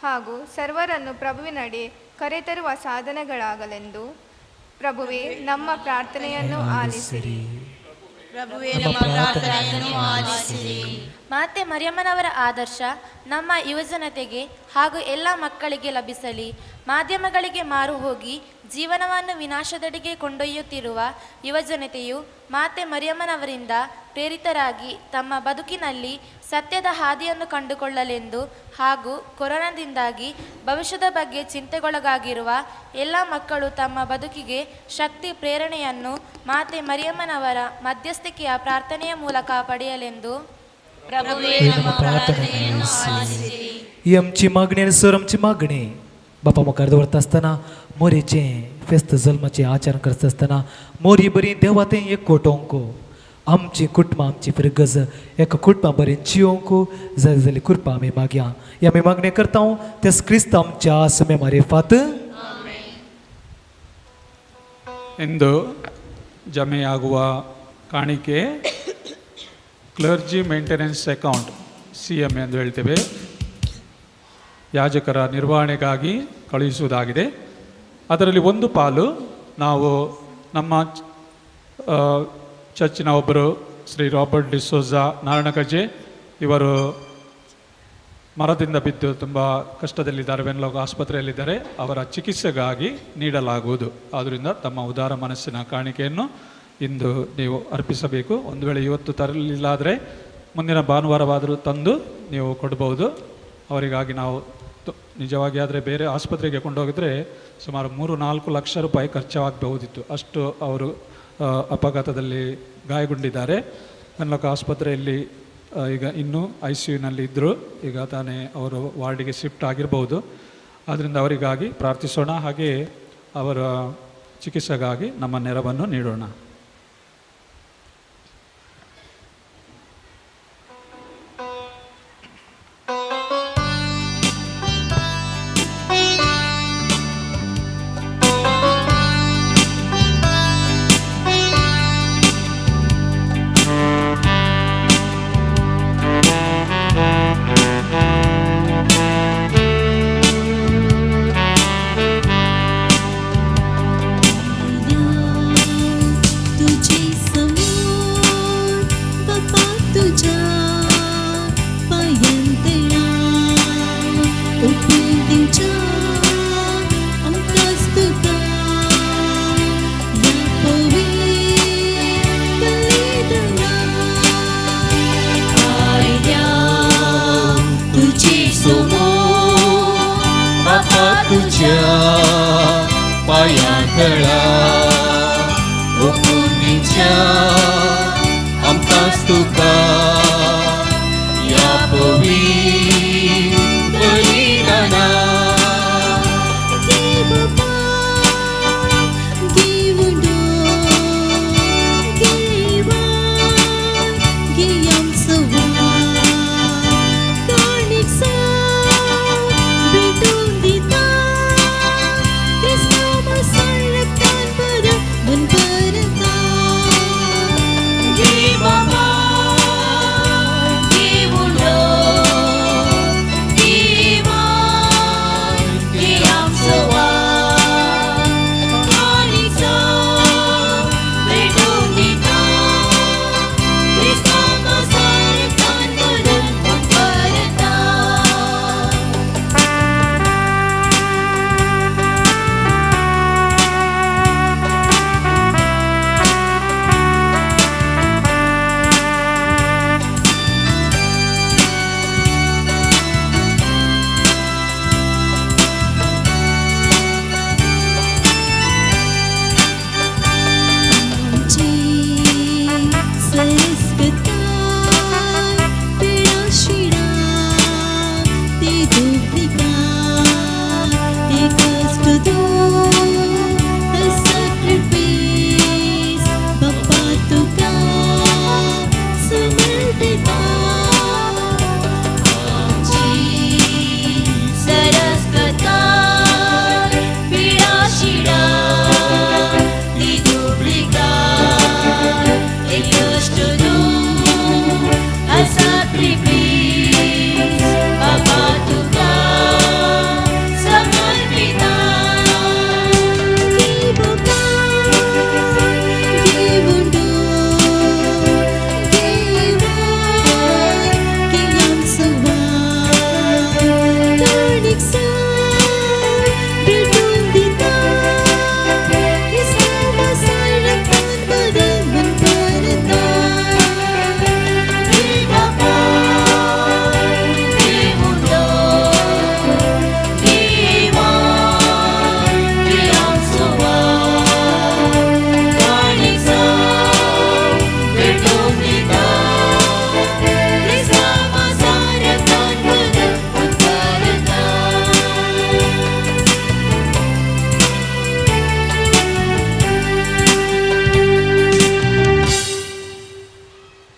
ಹಾಗೂ ಸರ್ವರನ್ನು ಪ್ರಭುವಿನಡೆ ಕರೆತರುವ ಸಾಧನಗಳಾಗಲೆಂದು ಪ್ರಭುವೇ ನಮ್ಮ ಪ್ರಾರ್ಥನೆಯನ್ನು ಆಲಿಸಿರಿ. ಪ್ರಭುವೇ ನಮ್ಮ ಪ್ರಾರ್ಥನೆಯನ್ನು ಆಲಿಸಿರಿ. ಮಾತೆ ಮರಿಯಮ್ಮನವರ ಆದರ್ಶ ನಮ್ಮ ಯುವಜನತೆಗೆ ಹಾಗೂ ಎಲ್ಲ ಮಕ್ಕಳಿಗೆ ಲಭಿಸಲಿ. ಮಾಧ್ಯಮಗಳಿಗೆ ಮಾರು ಹೋಗಿ ಜೀವನವನ್ನು ವಿನಾಶದೆಡೆಗೆ ಕೊಂಡೊಯ್ಯುತ್ತಿರುವ ಯುವಜನತೆಯು ಮಾತೆ ಮರಿಯಮ್ಮನವರಿಂದ ಪ್ರೇರಿತರಾಗಿ ತಮ್ಮ ಬದುಕಿನಲ್ಲಿ ಸತ್ಯದ ಹಾದಿಯನ್ನು ಕಂಡುಕೊಳ್ಳಲೆಂದು ಹಾಗೂ ಕೊರೋನಾದಿಂದಾಗಿ ಭವಿಷ್ಯದ ಬಗ್ಗೆ ಚಿಂತೆಗೊಳಗಾಗಿರುವ ಎಲ್ಲ ಮಕ್ಕಳು ತಮ್ಮ ಬದುಕಿಗೆ ಶಕ್ತಿ ಪ್ರೇರಣೆಯನ್ನು ಮಾತೆ ಮರಿಯಮ್ಮನವರ ಮಧ್ಯಸ್ಥಿಕೆಯ ಪ್ರಾರ್ಥನೆಯ ಮೂಲಕ ಪಡೆಯಲೆಂದು ಪ್ರಭುವೇ ನಮ್ಮ ಪ್ರಾರ್ಥನೆಯನ್ನು ಆಲಿಸಿರಿ. ही आमची मागणी आनी सर आमची मागणी बापा मुखार दवरता आसतना मोरीचें फेस्त जल्माचें आचरण करता आसतना मोरी बरी देवा तें एक कोटोवंक आमची कुटुंबां आमची फिरगज एका कुटुंबा बरी जियोंक जाय जाल्यार कृपा आमी मागया. ही आमी मागणी करता तेच क्रिस्त आमच्या सुमे मारिफात. ಇಂದು ಜಮೆಯಾಗುವ ಕಾಣಿಕೆ ಕ್ಲರ್ಜಿ ಮೇಂಟೆನೆನ್ಸ್ ಅಕೌಂಟ್ CM ಎಂದು ಹೇಳ್ತೇವೆ, ಯಾಜಕರ ನಿರ್ವಹಣೆಗಾಗಿ ಕಳುಹಿಸುವುದಾಗಿದೆ. ಅದರಲ್ಲಿ ಒಂದು ಪಾಲು ನಾವು ನಮ್ಮ ಚರ್ಚಿನ ಒಬ್ಬರು ಶ್ರೀ ರಾಬರ್ಟ್ ಡಿಸೋಜಾ ನಾರಾಯಣಗಜೆ ಇವರು ಮರದಿಂದ ಬಿದ್ದು ತುಂಬ ಕಷ್ಟದಲ್ಲಿದ್ದಾರೆ, ವೆನ್ಲಾಕ್ ಆಸ್ಪತ್ರೆಯಲ್ಲಿದ್ದಾರೆ. ಅವರ ಚಿಕಿತ್ಸೆಗಾಗಿ ನೀಡಲಾಗುವುದು. ಆದ್ದರಿಂದ ತಮ್ಮ ಉದಾರ ಮನಸ್ಸಿನ ಕಾಣಿಕೆಯನ್ನು ಇಂದು ನೀವು ಅರ್ಪಿಸಬೇಕು. ಒಂದು ವೇಳೆ ಇವತ್ತು ತರಲಿಲ್ಲಾದರೆ ಮುಂದಿನ ಭಾನುವಾರವಾದರೂ ತಂದು ನೀವು ಕೊಡ್ಬೋದು. ಅವರಿಗಾಗಿ ನಾವು ನಿಜವಾಗಿ ಆದರೆ ಬೇರೆ ಆಸ್ಪತ್ರೆಗೆ ಕೊಂಡೋಗಿದ್ರೆ ಸುಮಾರು 3-4 ಲಕ್ಷ ರೂಪಾಯಿ ಖರ್ಚಾಗಬಹುದಿತ್ತು. ಅಷ್ಟು ಅವರು ಅಪಘಾತದಲ್ಲಿ ಗಾಯಗೊಂಡಿದ್ದಾರೆ. ವೆನ್ಲಾಕ್ ಆಸ್ಪತ್ರೆಯಲ್ಲಿ ಈಗ ಇನ್ನೂ ICUನಲ್ಲಿ ಇದ್ದರು. ಈಗ ತಾನೇ ಅವರು ವಾರ್ಡಿಗೆ ಶಿಫ್ಟ್ ಆಗಿರ್ಬೋದು. ಆದ್ದರಿಂದ ಅವರಿಗಾಗಿ ಪ್ರಾರ್ಥಿಸೋಣ, ಹಾಗೆಯೇ ಅವರ ಚಿಕಿತ್ಸೆಗಾಗಿ ನಮ್ಮ ನೆರವನ್ನು ನೀಡೋಣ. मंडळा ओकुनीच्या आमकांच तुका ह्या पवित्र बलिदाना.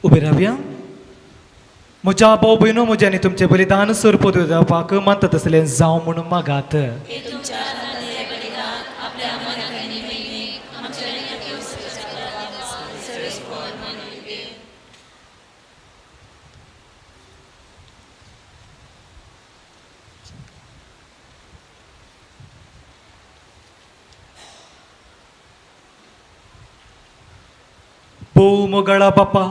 उबे रावया. म्हज्या भाव भयणो, म्हज्या आनी तुमचें बलिदान सरपद जावपाक मानता तसलें जावं म्हूण मागात. भोव मोगाळा बापा,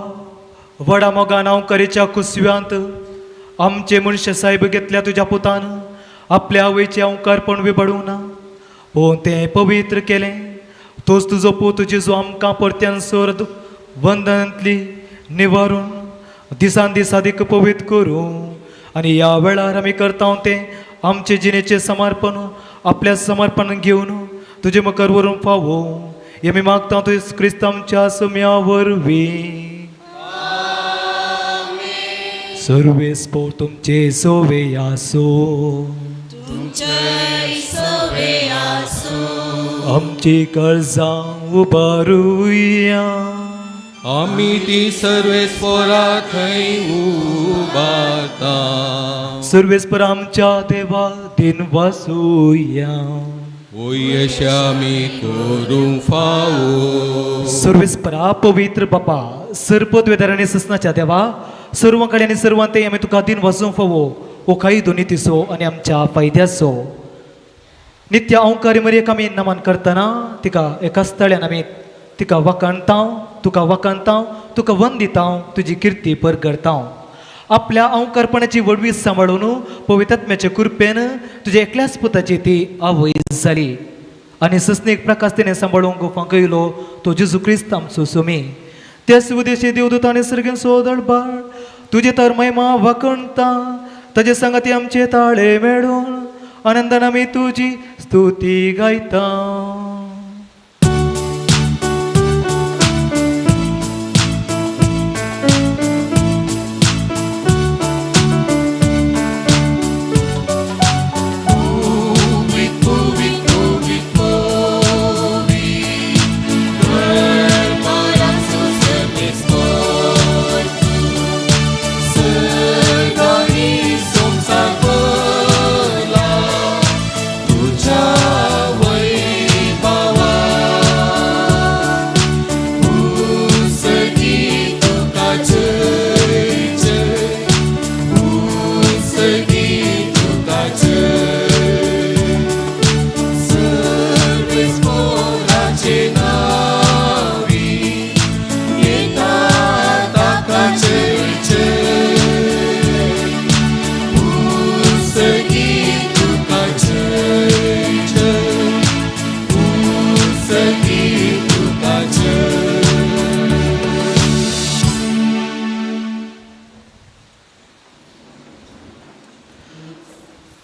व्हडा मोगान हांव करेच्या कुसव्यांत आमचे मनशे सायब घेतल्या तुज्या पुतान आपल्या आवयचें अंकारपण विबडूं ना, पूण तें पवित्र केलें. तोच तुजो पूत जेजू आमकां परत्यान सोर बंधनांतली निवारून दिसान दीस आदीक पवित्र करूं आनी ह्या वेळार आमी करता तें आमचे जिणेचें समर्पण आपल्या समर्पण घेवन तुजे मुखार व्हरूंक फावो. हें आमी मागता तुजें क्रिस्त आमच्या सुम्या वरवीं. सर्वेस्पोर तुमचे सोवे आसो, आमची कर्जां उबारुया. आमी ती सर्वेस्पोरा थंय उबारता. सर्वेस्पर आमच्या देवा दिन वासुया. ओय आमी करूंक फावो. सर्वेस्परा पवित्र बापा, सर्पद्वेदार आनी ससनाच्या देवा, सर्व कडेन आनी सर्वांते आमी तुका दिन वासूंक फावो. ओ काही दोनी तिसो आनी आमच्या फायद्याचो नित्य अंकारी मरयेक आमी नमन करतना तिका एका स्थळ्यान आमी तिका वखाणता, तुका वखाणता, तुका वंदिता, तुजी किर्ती परगडता. आपल्या अंकारपणाची व्हडवी सांबाळून पवित्रात्म्याचे कृपेन तुज्या एकल्याच पुताची ती आवय जाली आनी ससनीक प्रकाश तिणें सांबाळूंक फांकयलो तो जेजू क्रिस्त आमचो सुमी. त्याच उदेशी देवदूत आनी सर्गेन सोदळबाळ तुजे तर महिमा वखणता, ताजे सांगाती आमचे ताळे मेळून आनंदान आमी तुजी स्तुती गायता.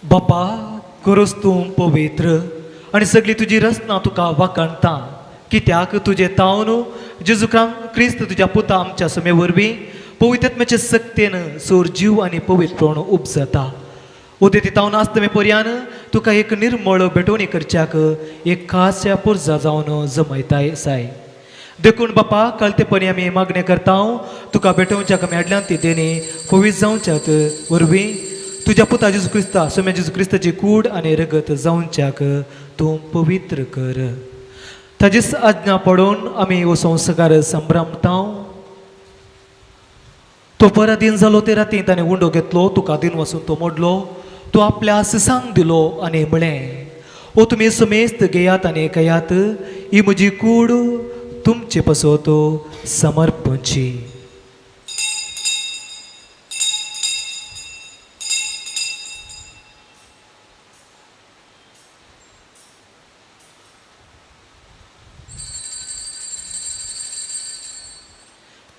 बापा खरोच तूं पवित्र आनी सगळी तुजी रचना तुका वाखाणता कित्याक तुजें तावन जेजू क्रिस्त तुज्या पुता आमच्या समे वरवीं पवित्रत्म्याचे सक्तेन सोर जीव आनी पवित्रपण उपजता. उदेती तावन आसतमे पर्यान तुका एक निर्मळ भेटवणी करच्याक एक खास पुर्जा जावन जमयताय साय. देखून बापा कळतेपणी आमी मागणें करता तुका भेटोवच्याक आमी हाडल्यान ती देणी पवित्र जावच्याक वरवीं तुज्या पुता जेजू क्रिस्ता सोम्या जेजू क्रिस्ताची कूड आनी रगत जावच्याक तूं पवित्र कर. ताजीच आज्ञा पडून आमी हो संस्कार संभ्रमता. तो पराधीन जालो ते राती ताणें उंडो घेतलो तुका दिन वसून तो मोडलो तो आपल्या सिसांक दिलो आनी म्हळें ओ तुमी समेस्त घेयात आनी खेयात ही म्हजी कूड तुमचे पसत समर्पणची.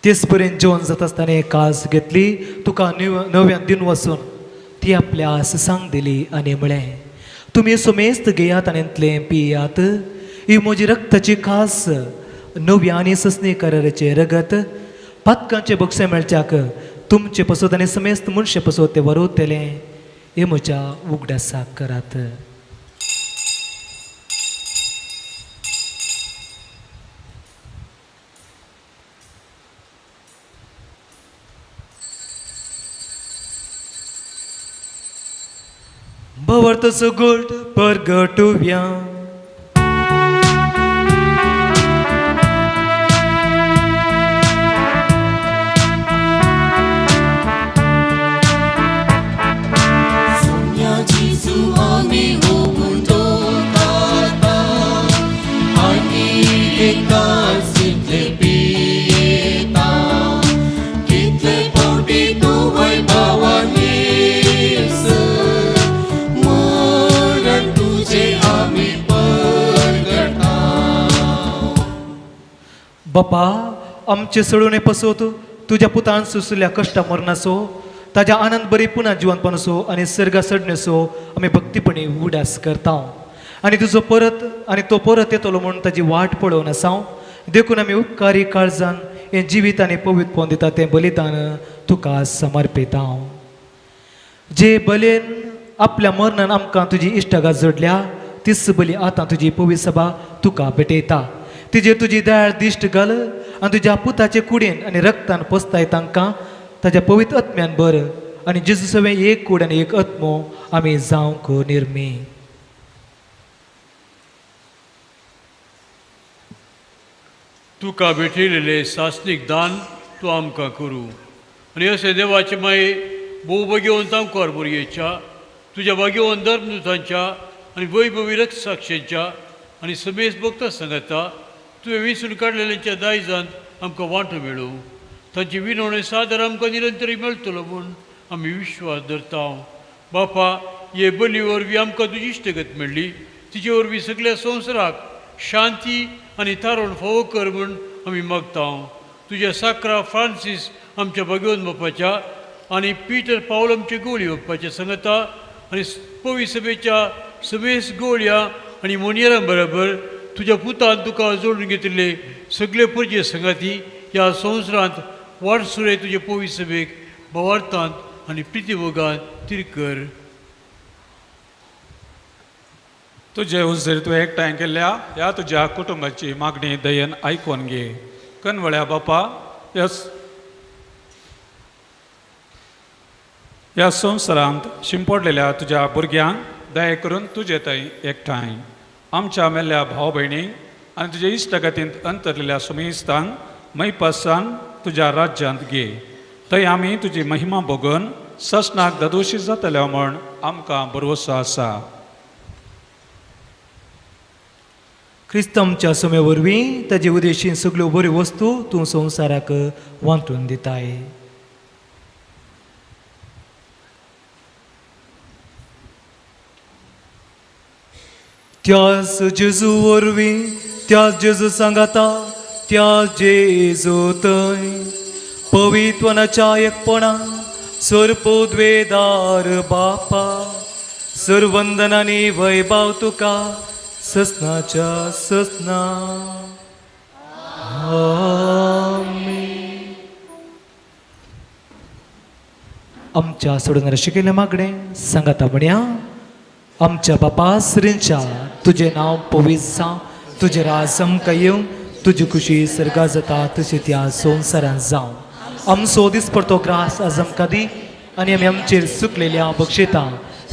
तेच पर्यंत जेवण जाता आसतना कास घेतली तुका नव्यान दिन वसून ती आपल्या सिसांक दिली आनी म्हळें तुमी समेस्त घेयात आनी इतलें पियात ही म्हजी रक्ताची खास नव्या आनी ससनी कराराचें रगत पातकांचें बक्षें मेळच्याक तुमचे पसत आनी समेस्त मनशे पसत तें वरवतलें हे म्हज्या उगडासाक करात. भवर्थचो गोड परगटुया. सोम्या जेजू आमी उंडो खाता आनी एकाच तितले पियेता कितले फावटी तुवय भावानीस मरण तुजें आमी परगटा. बापा आमचे सळोवणे पसत तुज्या पुतान सोंसल्या कश्टा मरणाचो ताज्या आनंद बरी पुन्हा जिवनपणाचो आनी सर्गा सडण्याचो आमी भक्तीपणी उडास करता आनी तुजो परत आनी तो परत येतलो म्हूण ताजी वाट पळोवन आसा. देखून आमी उपकारी काळजान हें जिवीत आनी पवित्रपण दिता तें बलिदान तुका समर्पिता. जे बलेन आपल्या मरणान आमकां तुजी इश्टागात जोडल्या तीच बली आतां तुजी पवित्र सभा तुका भेटयता. तिजेर तुजी दयाळ दिश्ट घाल आनी तुज्या पुताचे कुडीन आनी रक्तान पोसताय तांकां ताज्या पवित्र आत्म्यान बर आनी जेजू सवें एक कूड आनी एक आत्मो आमी जावंक निर्मी. तुका भेटयलेलें सासणीक दान तूं आमकां करूं आनी अशें देवाचे माये भोव भगेवन तांकार बोरयेच्या तुज्या भाग्यवन धर्मदूतांच्या आनी वैभवी रक्षसाक्षेच्या आनी समेस भक्त सांगता तुवें विंचून काडलेल्यांच्या दायजांत आमकां वांटो मेळूं तांची विनवणी सादर आमकां निरंतर मेळटलो म्हूण आमी विश्वास धरता. बापा हे बली वरवीं आमकां तुजी इश्टगत मेळ्ळी तिचे वरवीं सगळ्या संवसाराक शांती आनी थारोवन फावो कर म्हूण आमी मागता. तुज्या साक्रा फ्रांसीस आमच्या भगवंत बापाच्या आनी पीटर पावल आमच्या गोळी बाप्पाच्या सांगता आनी पवी सभेच्या समेस गोळया आनी मोनियरां बरोबर तुज्या पुतान तुका जोडून घेतिल्ले सगळे परजे संगाती ह्या संवसारांत वाटसुरे तुजे पवी सभेक भावार्थांत आनी प्रितीभोगांत तिरकर. तुजे उजर तूं एकठांय केल्ल्या ह्या तुज्या कुटुंबाची मागणी दयेन आयकून घे. कनवळ्या बापा ह्या संवसारांत शिंपडलेल्या तुज्या भुरग्यांक दया करून तुजे थंय एकठांय आमच्या मेल्ल्या भाव भयणींक आनी तुज्या इश्टगतींत अंतरलेल्या सुमेस्तांक मैपासान तुज्या राज्यांत घे. थंय आमी तुजी महिमा भोगून ससनाक ददोशी जातल्या म्हूण आमकां भरवसो आसा. क्रिस्त आमच्या सुमे वरवीं ताजे उदेशीन सगल्यो बऱ्यो वस्तू तूं संवसाराक वांटून दिताय. त्याच जेजू वरवीं त्याच जेजू सांगाता त्याच जेजू थंय पवित्वनाच्या एकपणा सर्पोद्वेदार बापा सर्वंदनानी वैभाव तुका ससनाच्या ससना. आमेन. आमच्या सोडून शिकयल्लें मागणें सांगाता म्हणया. आमच्या बापा श्रींच्या तुजें नांव पवित्र जावं, तुजें राज आमकां येवं, तुजी खुशी सर्गा जाता तशी त्या संवसारांत जावं. आमचो दिसपडतो ग्रास आज आमकां दी आनी आमी आमचेर सुकलेल्या बक्षिता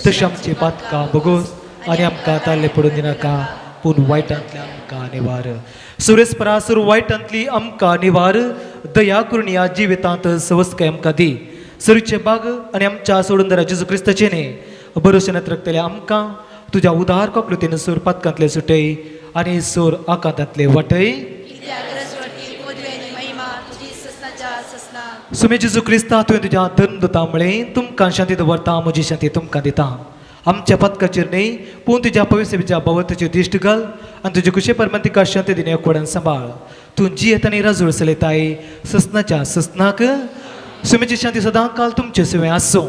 तशें आमची पातकां भोगोस आनी आमकां ताल्ले पडून दिनाका, पूण वायटांतल्या आमकां निवार. सुरेस्परासूर वायटांतली आमकां निवार. दया करून ह्या जिवितांत सवस्काय आमकां दी. सरीचे बाग आनी आमच्या सोडून जेजू क्रिस्ताचें न्ही बरोशेनात रकतले आमकां तुज्या उदार ककृतीन सूर पातकांतले सुटय आनी सूर आकांतांतले वाटय. सुमे जेजू क्रिस्ता तुवें तुज्या धर्मदूता म्हळें तुमकां शांती दवरता, म्हजी शांती तुमकां दिता. आमच्या पातकाचेर न्हय पूण तुज्या पवित्रच्या भवताचेर दिश्ट घाल आनी तुजे कुशे परमंतिका शांती दिने एकवटान सांबाळ. तूं जियेत आनी राजूळ चलयताय ससनाच्या ससनाक. सुमेची शांती सदां काल तुमचे सुवें आसूं.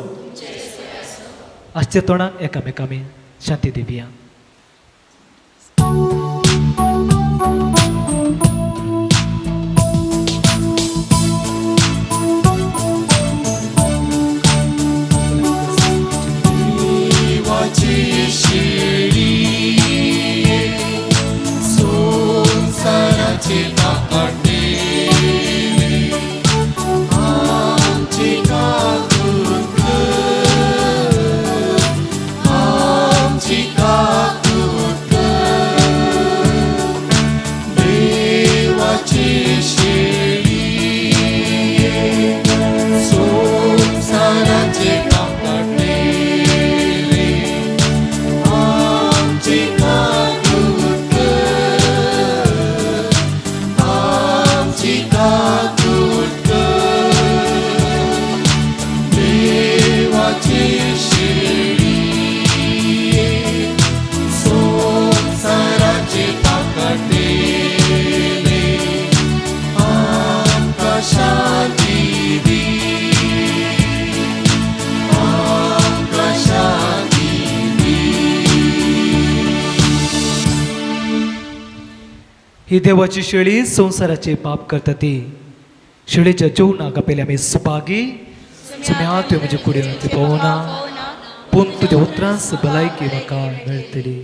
आसच्या तोंडाक एकामेकामी शांती दिवया. देवाची शेळी संवसाराचे पाप काडटेले, आमची काकूट कर, आमची काकूट कर. देवाची शेळी संवसाराचे पाप काडटेले, आमची काकूट कर, आमची काकूट कर. देवाची शेळी संवसाराचे पाप काडटेले, आमकां शांती दी, आमकां शांती दी. ही देवाची शेळी संवसाराचे पाप करता ती शेळीच्या जेवणाक आपले आमी सुभागी. सुम्या तुवें म्हजे कुडीन पळोवना पूण तुज्या उतरांस भलायकी म्हाका मेळटली.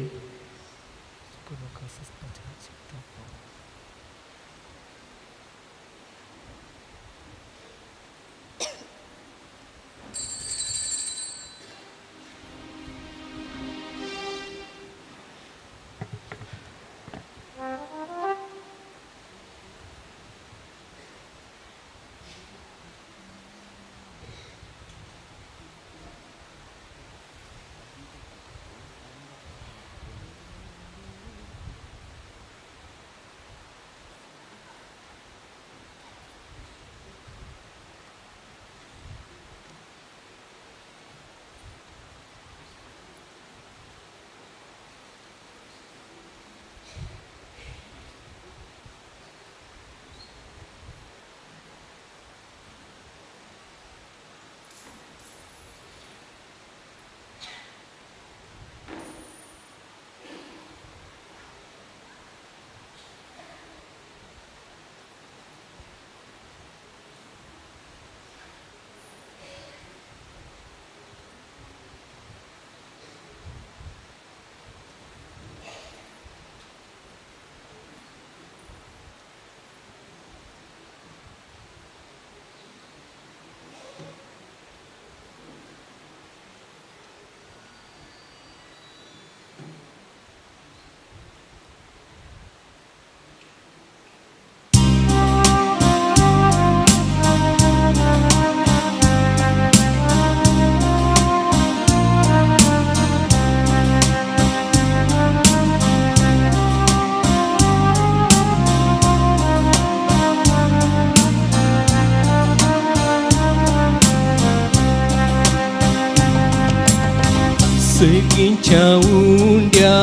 सगींच्या उंड्या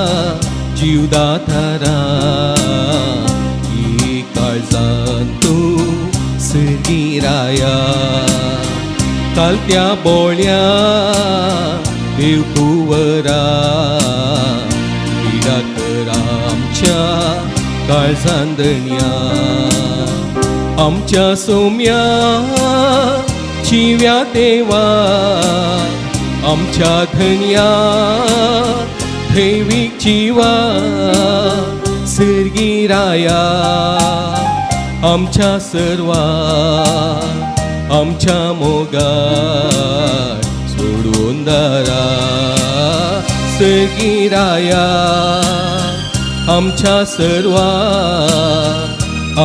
जिवदातारा ही काळजान तूं सगीं राया कालत्या बोळ्या देव कुवारा. वरा पिडा कर आमच्या काळजान धनया आमच्या सोम्या जिव्या देवा आमच्या धनया दैवीक जिवा सर्गी राया आमच्या सर्वा आमच्या मोगार सोडून दारा सर्गी राया आमच्या सर्वा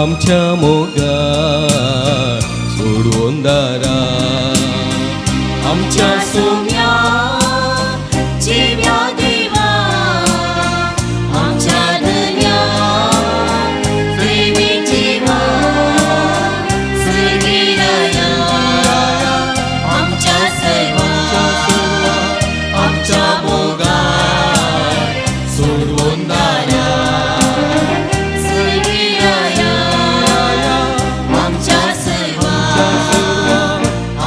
आमच्या मोगार सोडून दारा आमच्या सोम्या जिव्या देवा आमच्या धन्या दैवी जीवा स्वर्गीराया आमच्या सर्वा आमच्या मोगार सोडून दारा स्वर्गीराया आमच्या सर्वा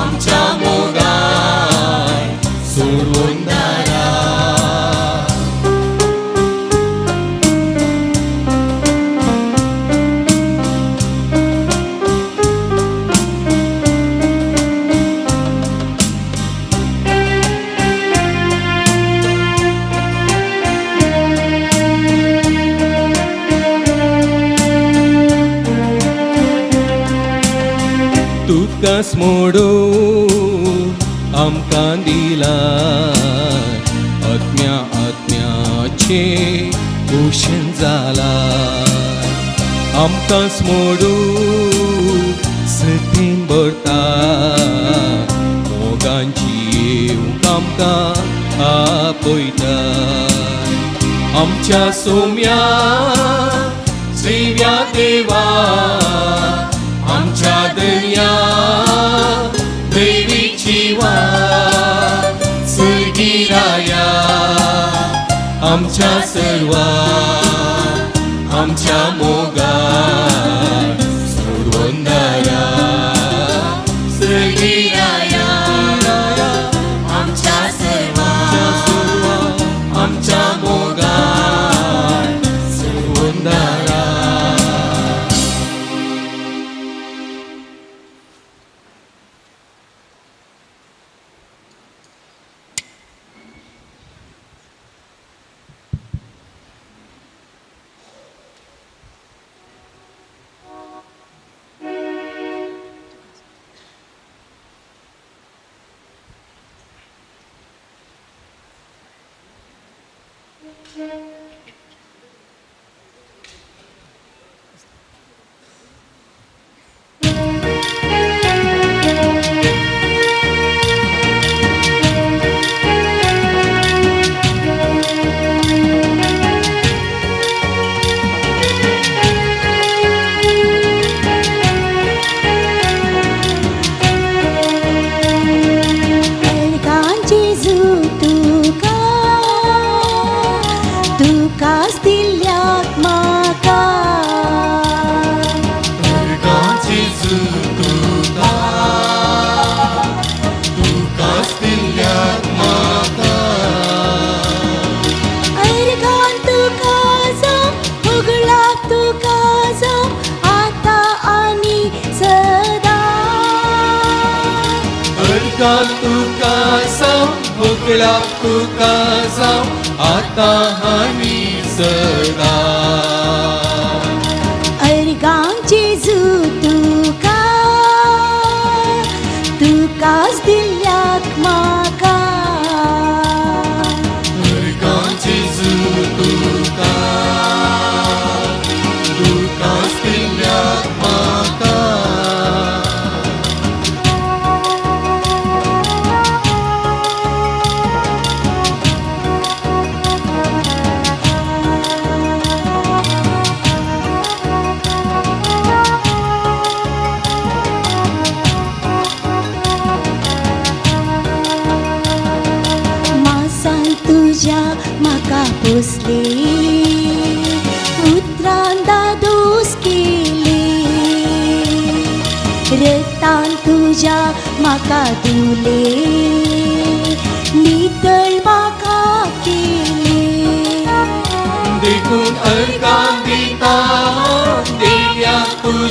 आमच्या मोगार सोडून दारा तुकास मोडून आमकां दिला आत्म्या आत्म्याचे पोशण जाला आमकां मोडून सतीन भरता मोगांची येवंक आमकां आपयता आमच्या सोम्या जिव्या देवा आमच्या दर्या दैवी जिवा सर्गीराया आमच्या सर्वा आमच्या मोगार सोडवून दारा स्वर्गीराया आमच्या सर्वा आमच्या मोगार सोडवून दारा जेजू तुका तुकाच दिल्याक म्हाका जेजू तुका तुकाच दिल्याक म्हाका अर्गान तुका जावं होगळाक तुका जावं आतां आनी सदां अर्गां तुका जावं होगळाक तुका जावं आतां आनी सदां अर्गां जेजू तुका तुकाच दिल्याक म्हाका अर्गां जेजू तुका तुकाच दिल्याक म्हाका मासान तुज्या म्हाका पोसले उतरान दादोस केले रक्तान तुज्या म्हाका धुले नितळ म्हाका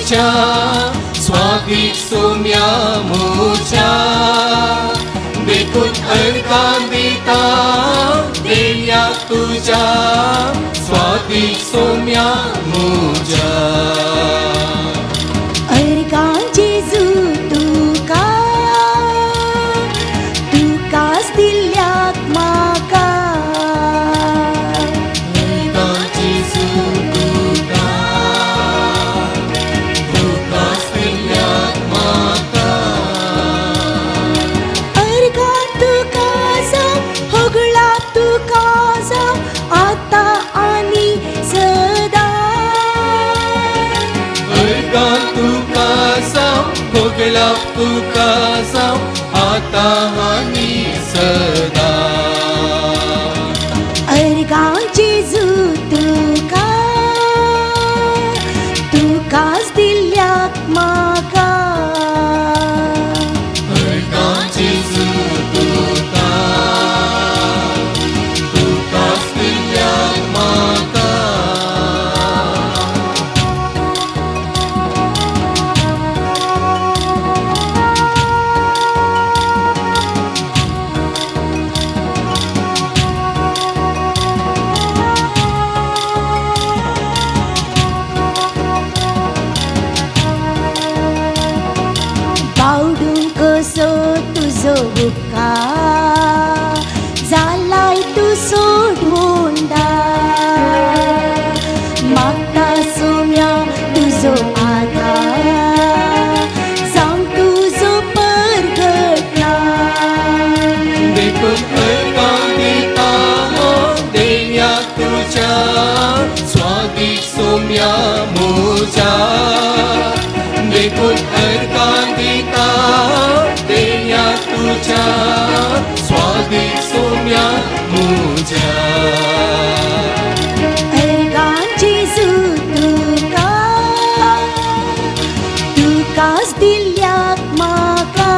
तुझ्या स्वादीक सोम्या म्हज्या देखून अर्गां दिता देव्या तुझ्या स्वादीक सोम्या म्हज्या अर्गां जेजू तुका तुकाच दिल्याक म्हाका अर्गां जेजू तुका तुकाच दिल्याक म्हाका अर्गां तुका जावं होगळा तुका जावं आतां आनी सदां अर्गां तुका जावं होगळा तुका जावं आतां आनी सदां अर्गां जेजू तुका तुकाच दिल्याक म्हाका अर्गां जेजू तुका तुकाच दिल्याक म्हाका बावडूंक कसो तुजो उपकार जालाय तूं सोडून मागता सोम्या तुजो आधार जावं तुजो परगटना देखून अर्गां दिता देव्या तुज्या स्वादीक सोम्या म्हज्या देखून अर्गां दिता देव्या तुज्या स्वादीक सोम्या म्हज्या अर्गां जेजू तुका तुकाच दिल्याक म्हाका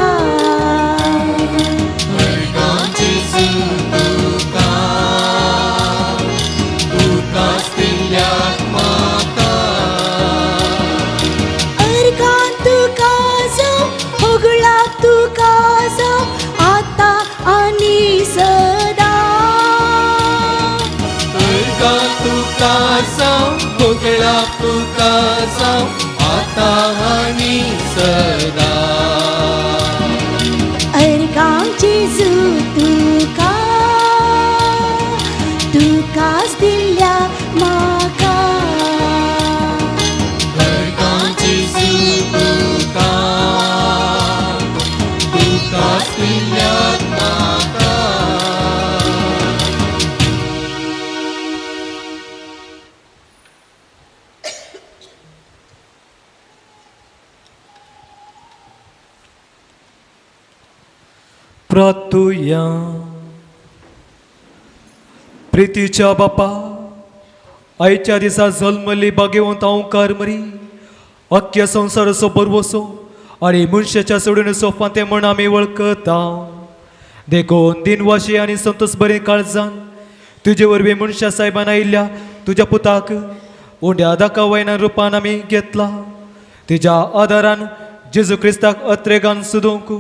अर्गां जेजू तुका तुकाच दिल्याक म्हाका अर्गां तुका जावं होगळा तुका जावं आतां आनी सदां अर्गां तुका जावं होगळा तुका जावं आतां आनी सदां अर्गां जेजू तुका तुकाच दिल्या म्हाका अर्गां जेजू तुका तुकाच दिल्याक म्हाका प्रार्थुया. प्रितीच्या बापा, आयच्या दिसा जल्मल्ली भाग्यवंत ओंकार मरी अख्ख्या संवसाराचो बरवसो आनी मनशाच्या सोडून फांतें म्हण आमी वळखता. देखून दिनवाशी आनी संतोष बरें काळजान तुजे वरवीं मनशा सायबान आयिल्ल्या तुज्या पुताक उंड्या दाखवयना रुपान आमी घेतला. तुज्या आदारान जेजू क्रिस्ताक अत्रेगान सुदूंक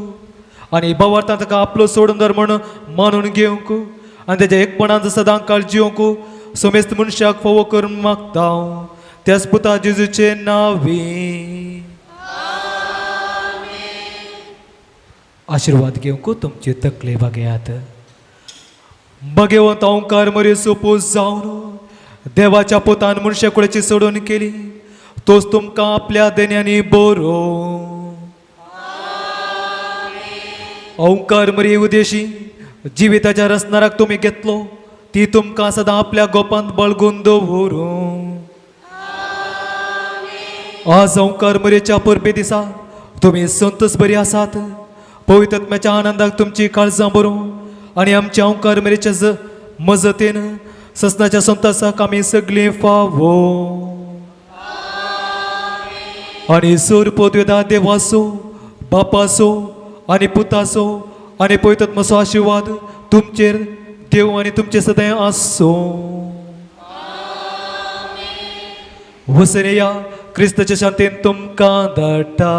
आनी भावार्थान ताका आपलो सोडून धर म्हण मानून घेवंक आनी तेज्या एकपणान सदां काळ जिवंक समेस्त मनशाक फावो करून मागता, त्याच पुता जेजूचे नांवी. आशिर्वाद घेवंक तुमची तकले बागयात. भगवंत ओंकार मरे सोपूस जावन देवाच्या पुतान मनशा कुळाची सोडून केली, तोच तुमकां आपल्या देण्यांनी बरो. ओंकार मरे उदेशी जिविताच्या रसनाराक तुमी घेतलो, ती तुमकां सदां आपल्या गोपांत बळगून दवरूं. आज ओंकार मरेच्या परबे दिसा तुमी संतोष बरी आसात. पवित्र आत्म्याच्या आनंदाक तुमची काळजां बरों आनी आमच्या ओंकार मरेच्या मजतीन ससनाच्या संतोसाक आमी सगळीं फावो. आनी सोर पदवेदा देवाचो, बापाचो आनी पुताचो आनी पवित्र आत्म्याचो आशिर्वाद तुमचेर देव आनी तुमचे सदां आसूं. वसनेया क्रिस्ताचे शांतीन तुमकां धाडटा.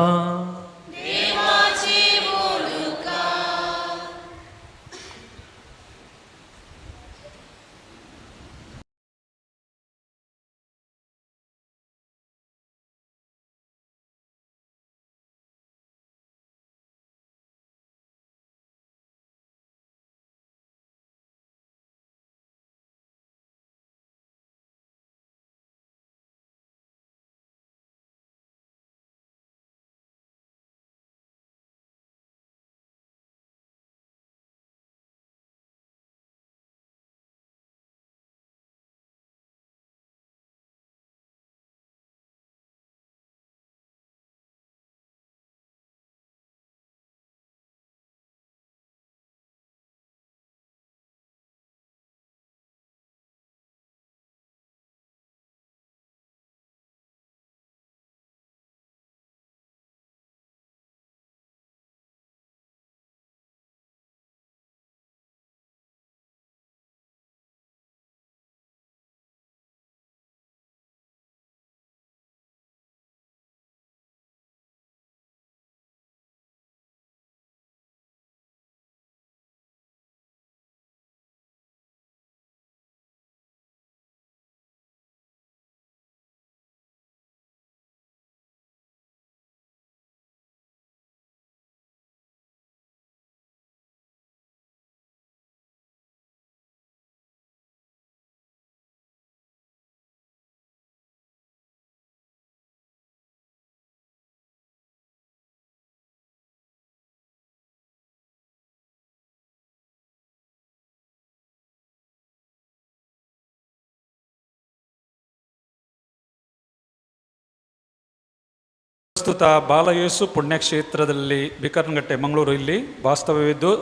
ಪ್ರಸ್ತುತ ಬಾಲಯೇಸು ಪುಣ್ಯಕ್ಷೇತ್ರದಲ್ಲಿ ಬಿಕರ್ನಗಟ್ಟೆ ಮಂಗಳೂರು ಇಲ್ಲಿ ವಾಸ್ತವ್ಯವಿದ್ದು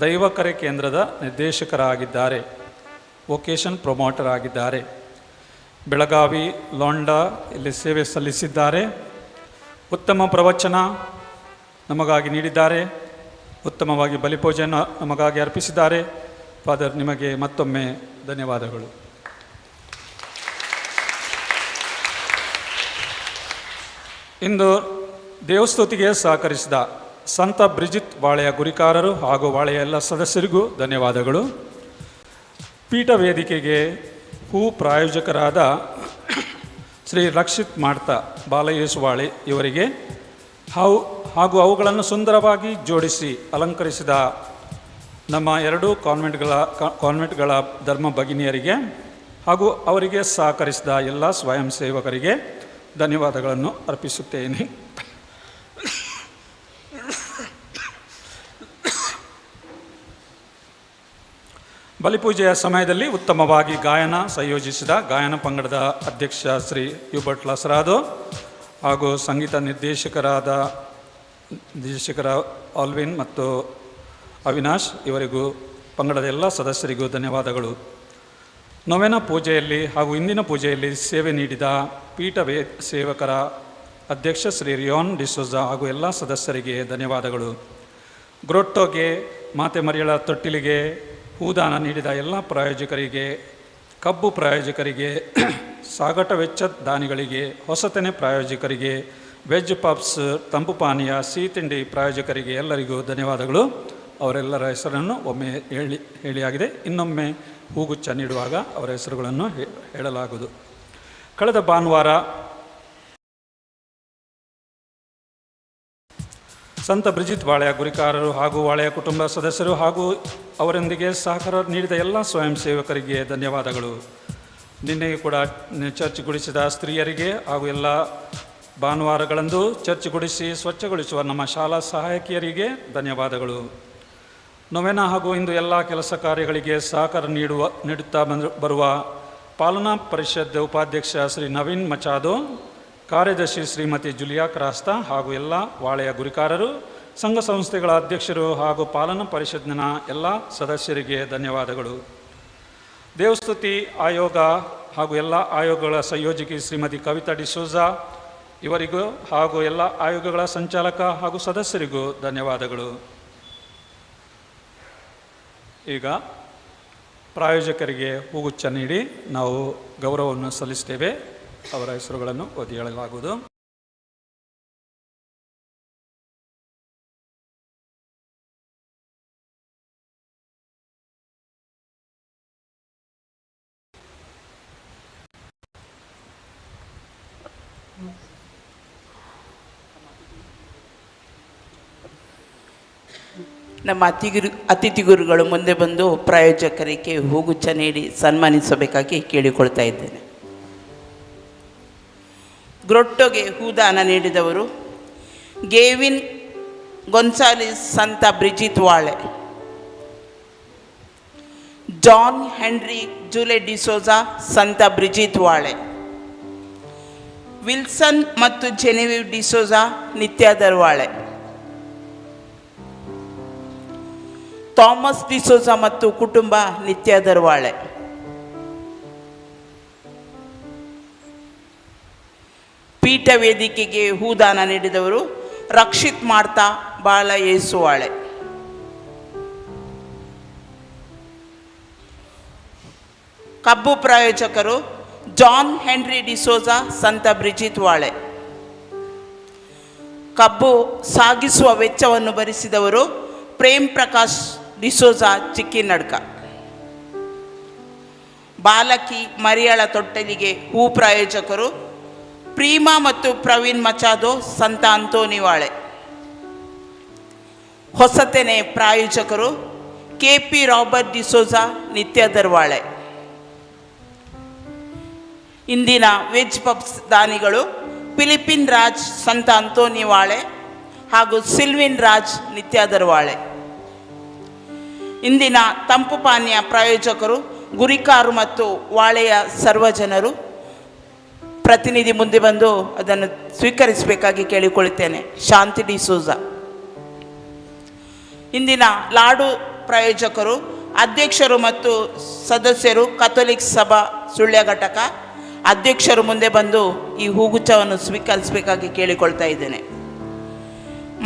ದೈವಕರೆ ಕೇಂದ್ರದ ನಿರ್ದೇಶಕರಾಗಿದ್ದಾರೆ, ವೊಕೇಶನ್ ಪ್ರಮೋಟರ್ ಆಗಿದ್ದಾರೆ. ಬೆಳಗಾವಿ, ಲೋಂಡಾ ಇಲ್ಲಿ ಸೇವೆ ಸಲ್ಲಿಸಿದ್ದಾರೆ. ಉತ್ತಮ ಪ್ರವಚನ ನಮಗಾಗಿ ನೀಡಿದ್ದಾರೆ, ಉತ್ತಮವಾಗಿ ಬಲಿಪೂಜೆಯನ್ನು ನಮಗಾಗಿ ಅರ್ಪಿಸಿದ್ದಾರೆ. ಫಾದರ್, ನಿಮಗೆ ಮತ್ತೊಮ್ಮೆ ಧನ್ಯವಾದಗಳು. ಇಂದು ದೇವಸ್ತುತಿಗೆ ಸಹಕರಿಸಿದ ಸಂತ ಬ್ರಿಜಿತ್ ವಾಳೆಯ ಗುರಿಕಾರರು ಹಾಗೂ ವಾಳೆಯ ಎಲ್ಲ ಸದಸ್ಯರಿಗೂ ಧನ್ಯವಾದಗಳು. ಪೀಠ ವೇದಿಕೆಗೆ ಹೂ ಪ್ರಾಯೋಜಕರಾದ ಶ್ರೀ ರಕ್ಷಿತ್ ಮಾಡ್ತಾ ಬಾಲಯೇಸು ವಾಳೆ ಇವರಿಗೆ ಹಾಗೂ ಅವುಗಳನ್ನು ಸುಂದರವಾಗಿ ಜೋಡಿಸಿ ಅಲಂಕರಿಸಿದ ನಮ್ಮ ಎರಡೂ ಕಾನ್ವೆಂಟ್ಗಳ ಧರ್ಮ ಭಗಿನಿಯರಿಗೆ ಹಾಗೂ ಅವರಿಗೆ ಸಹಕರಿಸಿದ ಎಲ್ಲ ಸ್ವಯಂ ಸೇವಕರಿಗೆ ಧನ್ಯವಾದಗಳನ್ನು ಅರ್ಪಿಸುತ್ತೇನೆ. ಬಲಿಪೂಜೆಯ ಸಮಯದಲ್ಲಿ ಉತ್ತಮವಾಗಿ ಗಾಯನ ಸಂಯೋಜಿಸಿದ ಗಾಯನ ಪಂಗಡದ ಅಧ್ಯಕ್ಷ ಶ್ರೀ ಯುಬರ್ಟ್ ಲಸರಾದೋ ಹಾಗೂ ಸಂಗೀತ ನಿರ್ದೇಶಕರ ಆಲ್ವಿನ್ ಮತ್ತು ಅವಿನಾಶ್ ಇವರಿಗೂ ಪಂಗಡದ ಎಲ್ಲ ಸದಸ್ಯರಿಗೂ ಧನ್ಯವಾದಗಳು. ನೊವೆನ ಪೂಜೆಯಲ್ಲಿ ಹಾಗೂ ಇಂದಿನ ಪೂಜೆಯಲ್ಲಿ ಸೇವೆ ನೀಡಿದ ಪೀಠ ಸೇವಕರ ಅಧ್ಯಕ್ಷ ಶ್ರೀ ರಿಯಾನ್ ಡಿಸೋಜಾ ಹಾಗೂ ಎಲ್ಲ ಸದಸ್ಯರಿಗೆ ಧನ್ಯವಾದಗಳು. ಗ್ರೋಟ್ಟೋಗೆ, ಮಾತೆ ಮರಿಯಳ ತೊಟ್ಟಿಲಿಗೆ ಹೂದಾನ ನೀಡಿದ ಎಲ್ಲ ಪ್ರಾಯೋಜಕರಿಗೆ, ಕಬ್ಬು ಪ್ರಾಯೋಜಕರಿಗೆ, ಸಾಗಾಟ ವೆಚ್ಚ ದಾನಿಗಳಿಗೆ, ಹೊಸತನೆ ಪ್ರಾಯೋಜಕರಿಗೆ, ವೆಜ್ ಪಪ್ಸ್, ತಂಪು ಪಾನೀಯ, ಸಿಹಿ ತಿಂಡಿ ಪ್ರಾಯೋಜಕರಿಗೆ ಎಲ್ಲರಿಗೂ ಧನ್ಯವಾದಗಳು. ಅವರೆಲ್ಲರ ಹೆಸರನ್ನು ಒಮ್ಮೆ ಹೇಳಿಯಾಗಿದೆ. ಇನ್ನೊಮ್ಮೆ ಹೂಗುಚ್ಛ ನೀಡುವಾಗ ಅವರ ಹೆಸರುಗಳನ್ನು ಹೇಳಲಾಗುವುದು. ಕಳೆದ ಭಾನುವಾರ ಸಂತ ಬ್ರಿಜಿತ್ ವಾಳೆಯ ಗುರಿಕಾರರು ಹಾಗೂ ವಾಳೆಯ ಕುಟುಂಬ ಸದಸ್ಯರು ಹಾಗೂ ಅವರೊಂದಿಗೆ ಸಹಕಾರ ನೀಡಿದ ಎಲ್ಲ ಸ್ವಯಂ ಸೇವಕರಿಗೆ ಧನ್ಯವಾದಗಳು. ನಿನ್ನೆಯೂ ಕೂಡ ಚರ್ಚ್ ಗುಡಿಸಿದ ಸ್ತ್ರೀಯರಿಗೆ ಹಾಗೂ ಎಲ್ಲ ಭಾನುವಾರಗಳಂದು ಚರ್ಚ್ ಗುಡಿಸಿ ಸ್ವಚ್ಛಗೊಳಿಸುವ ನಮ್ಮ ಶಾಲಾ ಸಹಾಯಕಿಯರಿಗೆ ಧನ್ಯವಾದಗಳು. ನೊವೆನ ಹಾಗೂ ಇಂದು ಎಲ್ಲ ಕೆಲಸ ಕಾರ್ಯಗಳಿಗೆ ಸಹಕಾರ ನೀಡುತ್ತಾ ಬರುವ ಪಾಲನಾ ಪರಿಷತ್ ಉಪಾಧ್ಯಕ್ಷ ಶ್ರೀ ನವೀನ್ ಮಚಾದೋ, ಕಾರ್ಯದರ್ಶಿ ಶ್ರೀಮತಿ ಜುಲಿಯಾ ಕ್ರಾಸ್ತಾ ಹಾಗೂ ಎಲ್ಲ ವಾಳೆಯ ಗುರಿಕಾರರು, ಸಂಘ ಸಂಸ್ಥೆಗಳ ಅಧ್ಯಕ್ಷರು ಹಾಗೂ ಪಾಲನಾ ಪರಿಷತ್ನ ಎಲ್ಲ ಸದಸ್ಯರಿಗೆ ಧನ್ಯವಾದಗಳು. ದೇವಸ್ತುತಿ ಆಯೋಗ ಹಾಗೂ ಎಲ್ಲ ಆಯೋಗಗಳ ಸಂಯೋಜಕಿ ಶ್ರೀಮತಿ ಕವಿತಾ ಡಿಸೋಜಾ ಇವರಿಗೂ ಹಾಗೂ ಎಲ್ಲ ಆಯೋಗಗಳ ಸಂಚಾಲಕ ಹಾಗೂ ಸದಸ್ಯರಿಗೂ ಧನ್ಯವಾದಗಳು. ಈಗ ಪ್ರಾಯೋಜಕರಿಗೆ ಹೂಗುಚ್ಛ ನೀಡಿ ನಾವು ಗೌರವವನ್ನು ಸಲ್ಲಿಸ್ತೇವೆ. ಅವರ ಹೆಸರುಗಳನ್ನು ಓದಿ ಹೇಳಲಾಗುವುದು. ನಮ್ಮ ಅತಿಥಿ ಗುರುಗಳು ಮುಂದೆ ಬಂದು ಪ್ರಾಯೋಜಕರಿಗೆ ಹೂಗುಚ್ಛ ನೀಡಿ ಸನ್ಮಾನಿಸಬೇಕಾಗಿ ಕೇಳಿಕೊಳ್ತಾ ಇದ್ದೇನೆ. ಗ್ರೊಟ್ಟೊಗೆ ಹೂದಾನ ನೀಡಿದವರು ಗೇವಿನ್ ಗೊಂಸಾಲಿಸ್, ಸಂತ ಬ್ರಿಜಿತ್ ವಾಳೆ, ಜಾನ್ ಹೆನ್ರಿ ಜೂಲೆ ಡಿಸೋಜಾ, ಸಂತ ಬ್ರಿಜಿತ್ ವಾಳೆ, ವಿಲ್ಸನ್ ಮತ್ತು ಜೆನೆವಿವ್ ಡಿಸೋಜಾ, ನಿತ್ಯ ದರ್ವಾಳೆ, ಥಾಮಸ್ ಡಿಸೋಜಾ ಮತ್ತು ಕುಟುಂಬ, ನಿತ್ಯ ದರ್ವಾಳೆ. ಪೀಠ ವೇದಿಕೆಗೆ ಹೂದಾನ ನೀಡಿದವರು ರಕ್ಷಿತ್ ಮಾರ್ತಾ, ಬಾಲ ಯೇಸುವಾಳೆ. ಕಬ್ಬು ಪ್ರಾಯೋಜಕರು ಜಾನ್ ಹೆನ್ರಿ ಡಿಸೋಜಾ, ಸಂತ ಬ್ರಿಜಿತ್ ವಾಳೆ. ಕಬ್ಬು ಸಾಗಿಸುವ ವೆಚ್ಚವನ್ನು ಭರಿಸಿದವರು ಪ್ರೇಮ್ ಪ್ರಕಾಶ್ ಡಿಸೋಜಾ, ಚಿಕ್ಕಿನಡ್ಕ. ಬಾಲಕಿ ಮರಿಯಾಳ ತೊಟ್ಟಲಿಗೆ ಹೂ ಪ್ರಾಯೋಜಕರು ಪ್ರೀಮಾ ಮತ್ತು ಪ್ರವೀಣ್ ಮಚಾದೋ, ಸಂತ ಅಂತೋನಿವಾಳೆ. ಹೊಸತೆನೆ ಪ್ರಾಯೋಜಕರು ಕೆ ಪಿ ರಾಬರ್ಟ್ ಡಿಸೋಜಾ, ನಿತ್ಯ ದರ್ವಾಳೆ. ಇಂದಿನ ವೆಜ್ ಪಬ್ಸ್ ದಾನಿಗಳು ಫಿಲಿಪಿನ್ ರಾಜ್, ಸಂತ ಅಂತೋನಿವಾಳೆ ಹಾಗೂ ಸಿಲ್ವಿನ್ ರಾಜ್, ನಿತ್ಯ ದರ್ವಾಳೆ. ಇಂದಿನ ತಂಪು ಪಾನೀಯ ಪ್ರಾಯೋಜಕರು ಗುರಿಕಾರು ಮತ್ತು ವಾಳೆಯ ಸರ್ವಜನರು. ಪ್ರತಿನಿಧಿ ಮುಂದೆ ಬಂದು ಅದನ್ನು ಸ್ವೀಕರಿಸಬೇಕಾಗಿ ಕೇಳಿಕೊಳ್ಳುತ್ತೇನೆ. ಶಾಂತಿ ಡಿಸೋಜಾ. ಇಂದಿನ ಲಾಡು ಪ್ರಾಯೋಜಕರು ಅಧ್ಯಕ್ಷರು ಮತ್ತು ಸದಸ್ಯರು ಕಥೋಲಿಕ್ ಸಭಾ ಸುಳ್ಯ ಘಟಕ ಅಧ್ಯಕ್ಷರು ಮುಂದೆ ಬಂದು ಈ ಹೂಗುಚ್ಛವನ್ನು ಸ್ವೀಕರಿಸಬೇಕಾಗಿ ಕೇಳಿಕೊಳ್ತಾ ಇದ್ದೇನೆ.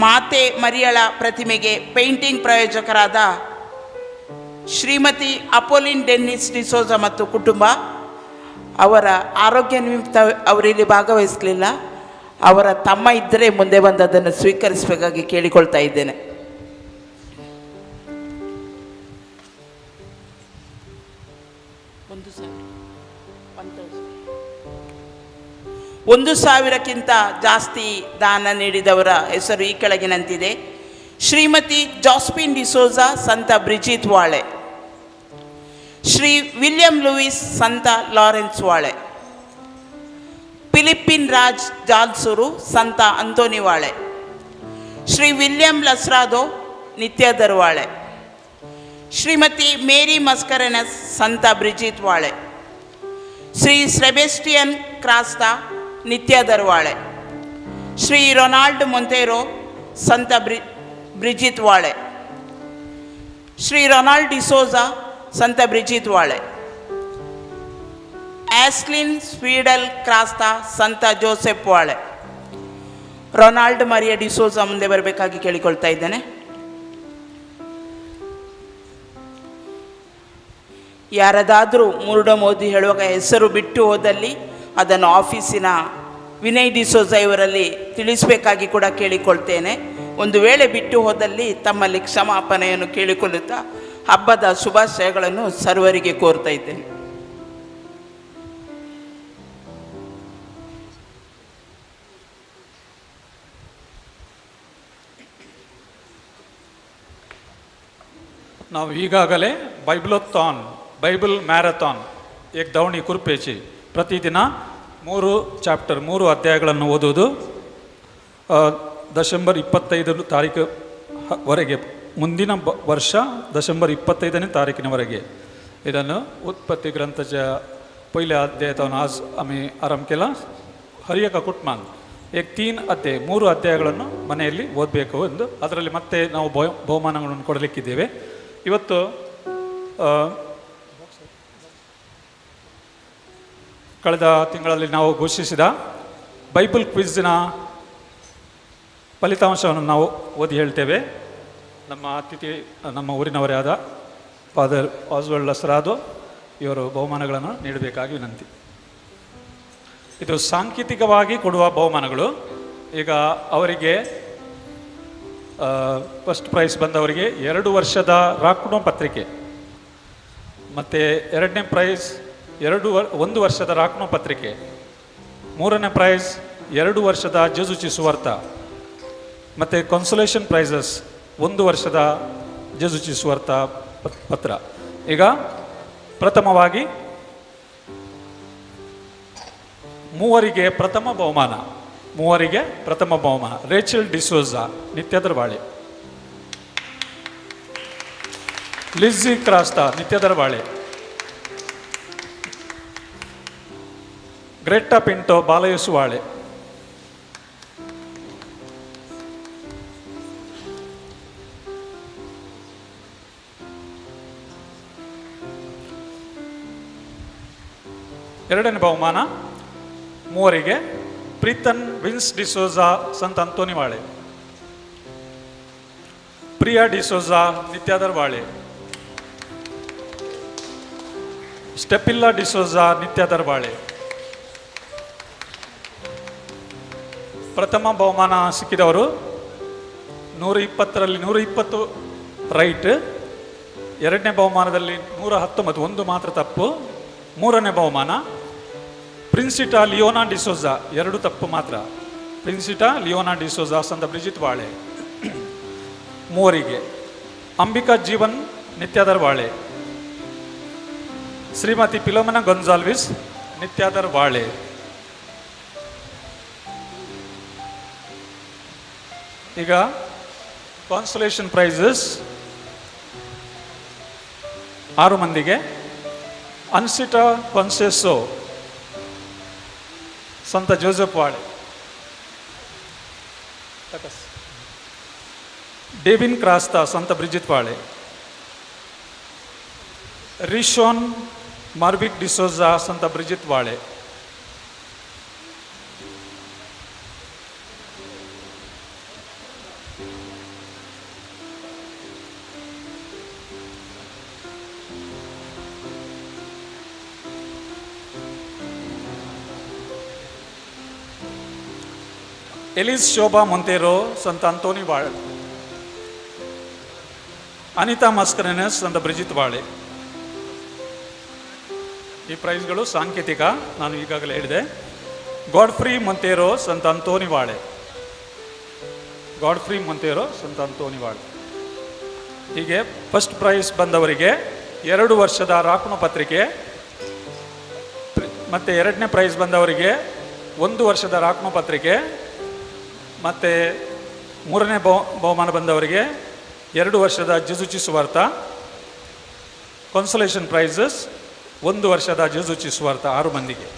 ಮಾತೆ ಮರಿಯಳ ಪ್ರತಿಮೆಗೆ ಪೇಂಟಿಂಗ್ ಪ್ರಾಯೋಜಕರಾದ ಶ್ರೀಮತಿ ಅಪೋಲಿನ್ ಡೆನ್ನಿಸ್ ಡಿಸೋಜ ಮತ್ತು ಕುಟುಂಬ, ಅವರ ಆರೋಗ್ಯ ನಿಮಿತ್ತ ಅವರಿಲ್ಲಿ ಭಾಗವಹಿಸಲಿಲ್ಲ. ಅವರ ತಮ್ಮ ಇದ್ದರೆ ಮುಂದೆ ಬಂದು ಅದನ್ನು ಸ್ವೀಕರಿಸಬೇಕಾಗಿ ಕೇಳಿಕೊಳ್ತಾ ಇದ್ದೇನೆ. 1,000 1,000 1,000ಕ್ಕಿಂತ ಜಾಸ್ತಿ ದಾನ ನೀಡಿದವರ ಹೆಸರು ಈ ಕೆಳಗಿನಂತಿದೆ. ಶ್ರೀಮತಿ ಜಾಸ್ಪಿನ್ ಡಿಸೋಜಾ, ಸಂತ ಬ್ರಿಜಿತ್ ವಾಳೆ, ಶ್ರೀ ವಿಲಿಯಂ ಲೂಯಿಸ್, ಸಂತ ಲಾರೆನ್ಸ್ ವಾಳೆ, ಫಿಲಿಪಿನ್ ರಾಜ್ ಜಾಲ್ಸೂರು, ಸಂತ ಅಂತೋನಿ ವಾಳೆ, ಶ್ರೀ ವಿಲಿಯಂ ಲಸ್ರಾದೋ, ನಿತ್ಯ ದರ್ವಾಳೆ, ಶ್ರೀಮತಿ ಮೇರಿ ಮಸ್ಕರೆನಸ್, ಸಂತ ಬ್ರಿಜಿತ್ ವಾಳೆ, ಶ್ರೀ ಸೆಬೆಸ್ಟಿಯನ್ ಕ್ರಾಸ್ತಾ, ನಿತ್ಯ ದರ್ವಾಳೆ, ಶ್ರೀ ರೊನಾಲ್ಡ್ ಮೊಂತೇರೋ, ಸಂತ ಬ್ರಿಜಿತ್ ವಾಳೆ, ಶ್ರೀ ರೊನಾಲ್ಡ್ ಡಿಸೋಜಾ, ಸಂತ ಬ್ರಿಜಿತ್ ವಾಳೆ, ಆಸ್ಲಿನ್ ಸ್ವೀಡಲ್ ಕ್ರಾಸ್ತಾ, ಸಂತ ಜೋಸೆಫ್ ವಾಳೆ. ರೊನಾಲ್ಡ್ ಮರಿಯಾ ಡಿಸೋಜಾ ಮುಂದೆ ಬರಬೇಕಾಗಿ ಕೇಳಿಕೊಳ್ತಾ ಇದ್ದೇನೆ. ಯಾರದಾದರೂ ಮುರುಡ ಮೋದಿ ಹೇಳುವಾಗ ಹೆಸರು ಬಿಟ್ಟು ಹೋದಲ್ಲಿ ಅದನ್ನು ಆಫೀಸಿನ ವಿನಯ್ ಡಿಸೋಜಾ ಇವರಲ್ಲಿ ತಿಳಿಸಬೇಕಾಗಿ ಕೂಡ ಕೇಳಿಕೊಳ್ತೇನೆ. ಒಂದು ವೇಳೆ ಬಿಟ್ಟು ಹೋದಲ್ಲಿ ತಮ್ಮಲ್ಲಿ ಕ್ಷಮಾಪಣೆಯನ್ನು ಕೇಳಿಕೊಳ್ಳುತ್ತಾ ಹಬ್ಬದ ಶುಭಾಶಯಗಳನ್ನು ಸರ್ವರಿಗೆ ಕೋರ್ತಾ ಇದ್ದೇನೆ. ನಾವು ಈಗಾಗಲೇ ಬೈಬ್ಲೋಥಾನ್, ಬೈಬಲ್ ಮ್ಯಾರಥಾನ್ ಏಕ್ ದವಣಿ ಕುರ್ಪೇಚಿ ಪ್ರತಿದಿನ 3 ಚಾಪ್ಟರ್, 3 ಅಧ್ಯಾಯಗಳನ್ನು ಓದುವುದು ಡಿಸೆಂಬರ್ 25 ತಾರೀಕು ವರೆಗೆ, ಮುಂದಿನ ವರ್ಷ ಡಿಸೆಂಬರ್ 25ನೇ ತಾರೀಕಿನವರೆಗೆ. ಇದನ್ನು उत्पत्ती ग्रंथाच्या पयल्या अध्यायातून आज आम्ही आरंभ केला. ಹರಿಯಕ ಕುಟ್ಮಾನ್ ಏಕ್ 3 ಅಧ್ಯಾಯ, 3 ಅಧ್ಯಾಯಗಳನ್ನು ಮನೆಯಲ್ಲಿ ಓದಬೇಕು ಎಂದು. ಅದರಲ್ಲಿ ಮತ್ತೆ ನಾವು ಬಹುಮಾನಗಳನ್ನು ಕೊಡಲಿಕ್ಕಿದ್ದೇವೆ. ಇವತ್ತು ಕಳೆದ ತಿಂಗಳಲ್ಲಿ ನಾವು ಘೋಷಿಸಿದ ಬೈಬಲ್ ಕ್ವಿಜ್ನ ಫಲಿತಾಂಶವನ್ನು ನಾವು ಓದಿ ಹೇಳ್ತೇವೆ. ನಮ್ಮ ಅತಿಥಿ, ನಮ್ಮ ಊರಿನವರೇ ಆದ ಫಾದರ್ ಆಸ್ವಲ್ಡ್ ಲಸರಾದೋ ಇವರು ಬಹುಮಾನಗಳನ್ನು ನೀಡಬೇಕಾಗಿ ವಿನಂತಿ. ಇದು ಸಾಂಕೇತಿಕವಾಗಿ ಕೊಡುವ ಬಹುಮಾನಗಳು. ಈಗ ಅವರಿಗೆ ಫಸ್ಟ್ ಪ್ರೈಸ್ ಬಂದವರಿಗೆ 2 ವರ್ಷದ ರಾಕ್ನೋ ಪತ್ರಿಕೆ, ಮತ್ತು ಎರಡನೇ ಪ್ರೈಸ್ 1 ವರ್ಷದ ರಾಕ್ನೋ ಪತ್ರಿಕೆ, ಮೂರನೇ ಪ್ರೈಸ್ 2 ವರ್ಷದ ಜೇಸುಚಿ ಸುವಾರ್ಥ, ಮತ್ತು ಕನ್ಸೋಲೇಷನ್ ಪ್ರೈಸಸ್ 1 ವರ್ಷದ ಜೇಸುಚಿ ಸುವಾರ್ಥ ಪತ್ರ. ಈಗ ಪ್ರಥಮವಾಗಿ ಮೂವರಿಗೆ ಪ್ರಥಮ ಬಹುಮಾನ, ಮೂವರಿಗೆ ಪ್ರಥಮ ಬಹುಮಾನ ರೇಚಲ್ ಡಿಸೋಜಾ ನಿತ್ಯದರ್ವಾಳೆ, ಲಿಜ್ಜಿ ಕ್ರಾಸ್ತಾ ನಿತ್ಯದರ್ವಾಳೆ, ಗ್ರೆಟ್ಟಾ ಪಿಂಟೋ ಬಾಲಯಸುವಾಳೆ. ಎರಡನೇ ಬಹುಮಾನ ಮೂವರಿಗೆ ಪ್ರೀತನ್ ವಿನ್ಸ್ ಡಿಸೋಜಾ ಸಂತ ಅಂತೋನಿ ವಾಳೆ, ಪ್ರಿಯಾ ಡಿಸೋಜಾ ನಿತ್ಯಾದರ್ ವಾಳೆ, ಸ್ಟೆಪಿಲ್ಲಾ ಡಿಸೋಜಾ ನಿತ್ಯಾದರ್ ವಾಳೆ. ಪ್ರಥಮ ಬಹುಮಾನ ಸಿಕ್ಕಿದವರು 120ರಲ್ಲಿ 120 ರೈಟ್, ಎರಡನೇ ಬಹುಮಾನದಲ್ಲಿ 119, ಒಂದು ಮಾತ್ರ ತಪ್ಪು. ಮೂರನೇ ಬಹುಮಾನ ಪ್ರಿನ್ಸಿಟಾ ಲಿಯೋನಾ ಡಿಸೋಜಾ, 2 ತಪ್ಪು ಮಾತ್ರ. ಪ್ರಿನ್ಸಿಟಾ ಲಿಯೋನಾ ಡಿಸೋಜಾ ಸಂತ ಬ್ರಿಜಿತ್ ವಾಳೆ. ಮೂವರಿಗೆ ಅಂಬಿಕಾ ಜೀವನ್ ನಿತ್ಯಾದರ್ ವಾಳೆ, ಶ್ರೀಮತಿ ಪಿಲೋಮನ ಗೊಂಜಾಲ್ವಿಸ್ ನಿತ್ಯಾದರ್ ವಾಳೆ. ಈಗ ಕಾನ್ಸಲೇಷನ್ ಪ್ರೈಸಸ್ 6 ಮಂದಿಗೆ ಅನ್ಸಿಟಾ ಕಾನ್ಸೆಸೋ ಸಂತ ಜೋಸೆಫ್ ವಾಳೆ, ಡೇವಿನ್ ಕ್ರಾಸ್ತಾ ಸಂತ ಬ್ರಿಜಿತ್ ವಾಳೆ, ರಿಶೋನ್ ಮಾರ್ವಿಕ್ ಡಿಸೋಜಾ ಸಂತ ಬ್ರಿಜಿತ್ ವಾಳೆ, ಎಲಿಸ್ ಶೋಭಾ ಮೊಂತೇರೋ ಸಂತ ಅಂತೋನಿ ವಾಳೆ, ಅನಿತಾ ಮಸ್ಕರೆನಸ್ ಸಂತ ಬ್ರಿಜಿತ್ ವಾಳೆ. ಈ ಪ್ರೈಸ್ಗಳು ಸಾಂಕೇತಿಕ, ನಾನು ಈಗಾಗಲೇ ಹೇಳಿದೆ. ಗಾಡ್ಫ್ರಿ ಮೊಂತೇರೋ ಸಂತ ಅಂತೋನಿ ವಾಳೆ, ಗಾಡ್ಫ್ರಿ ಮೊಂತೇರೋ ಸಂತ ಅಂತೋನಿ ವಾಳೆ. ಹೀಗೆ ಫಸ್ಟ್ ಪ್ರೈಸ್ ಬಂದವರಿಗೆ 2 ವರ್ಷದ ರಾಕುಣ ಪತ್ರಿಕೆ, ಮತ್ತು ಎರಡನೇ ಪ್ರೈಸ್ ಬಂದವರಿಗೆ 1 ವರ್ಷದ ರಾಕುಣ ಪತ್ರಿಕೆ, ಮತ್ತು ಮೂರನೇ ಬಹುಮಾನ ಬಂದವರಿಗೆ 2 ವರ್ಷದ ಜುಜುಚಿ ಸುವಾರ್ಥ, ಕನ್ಸಲೇಷನ್ ಪ್ರೈಸಸ್ 1 ವರ್ಷದ ಜುಜುಚಿ ಸುವಾರ್ಥ 6 ಮಂದಿಗೆ.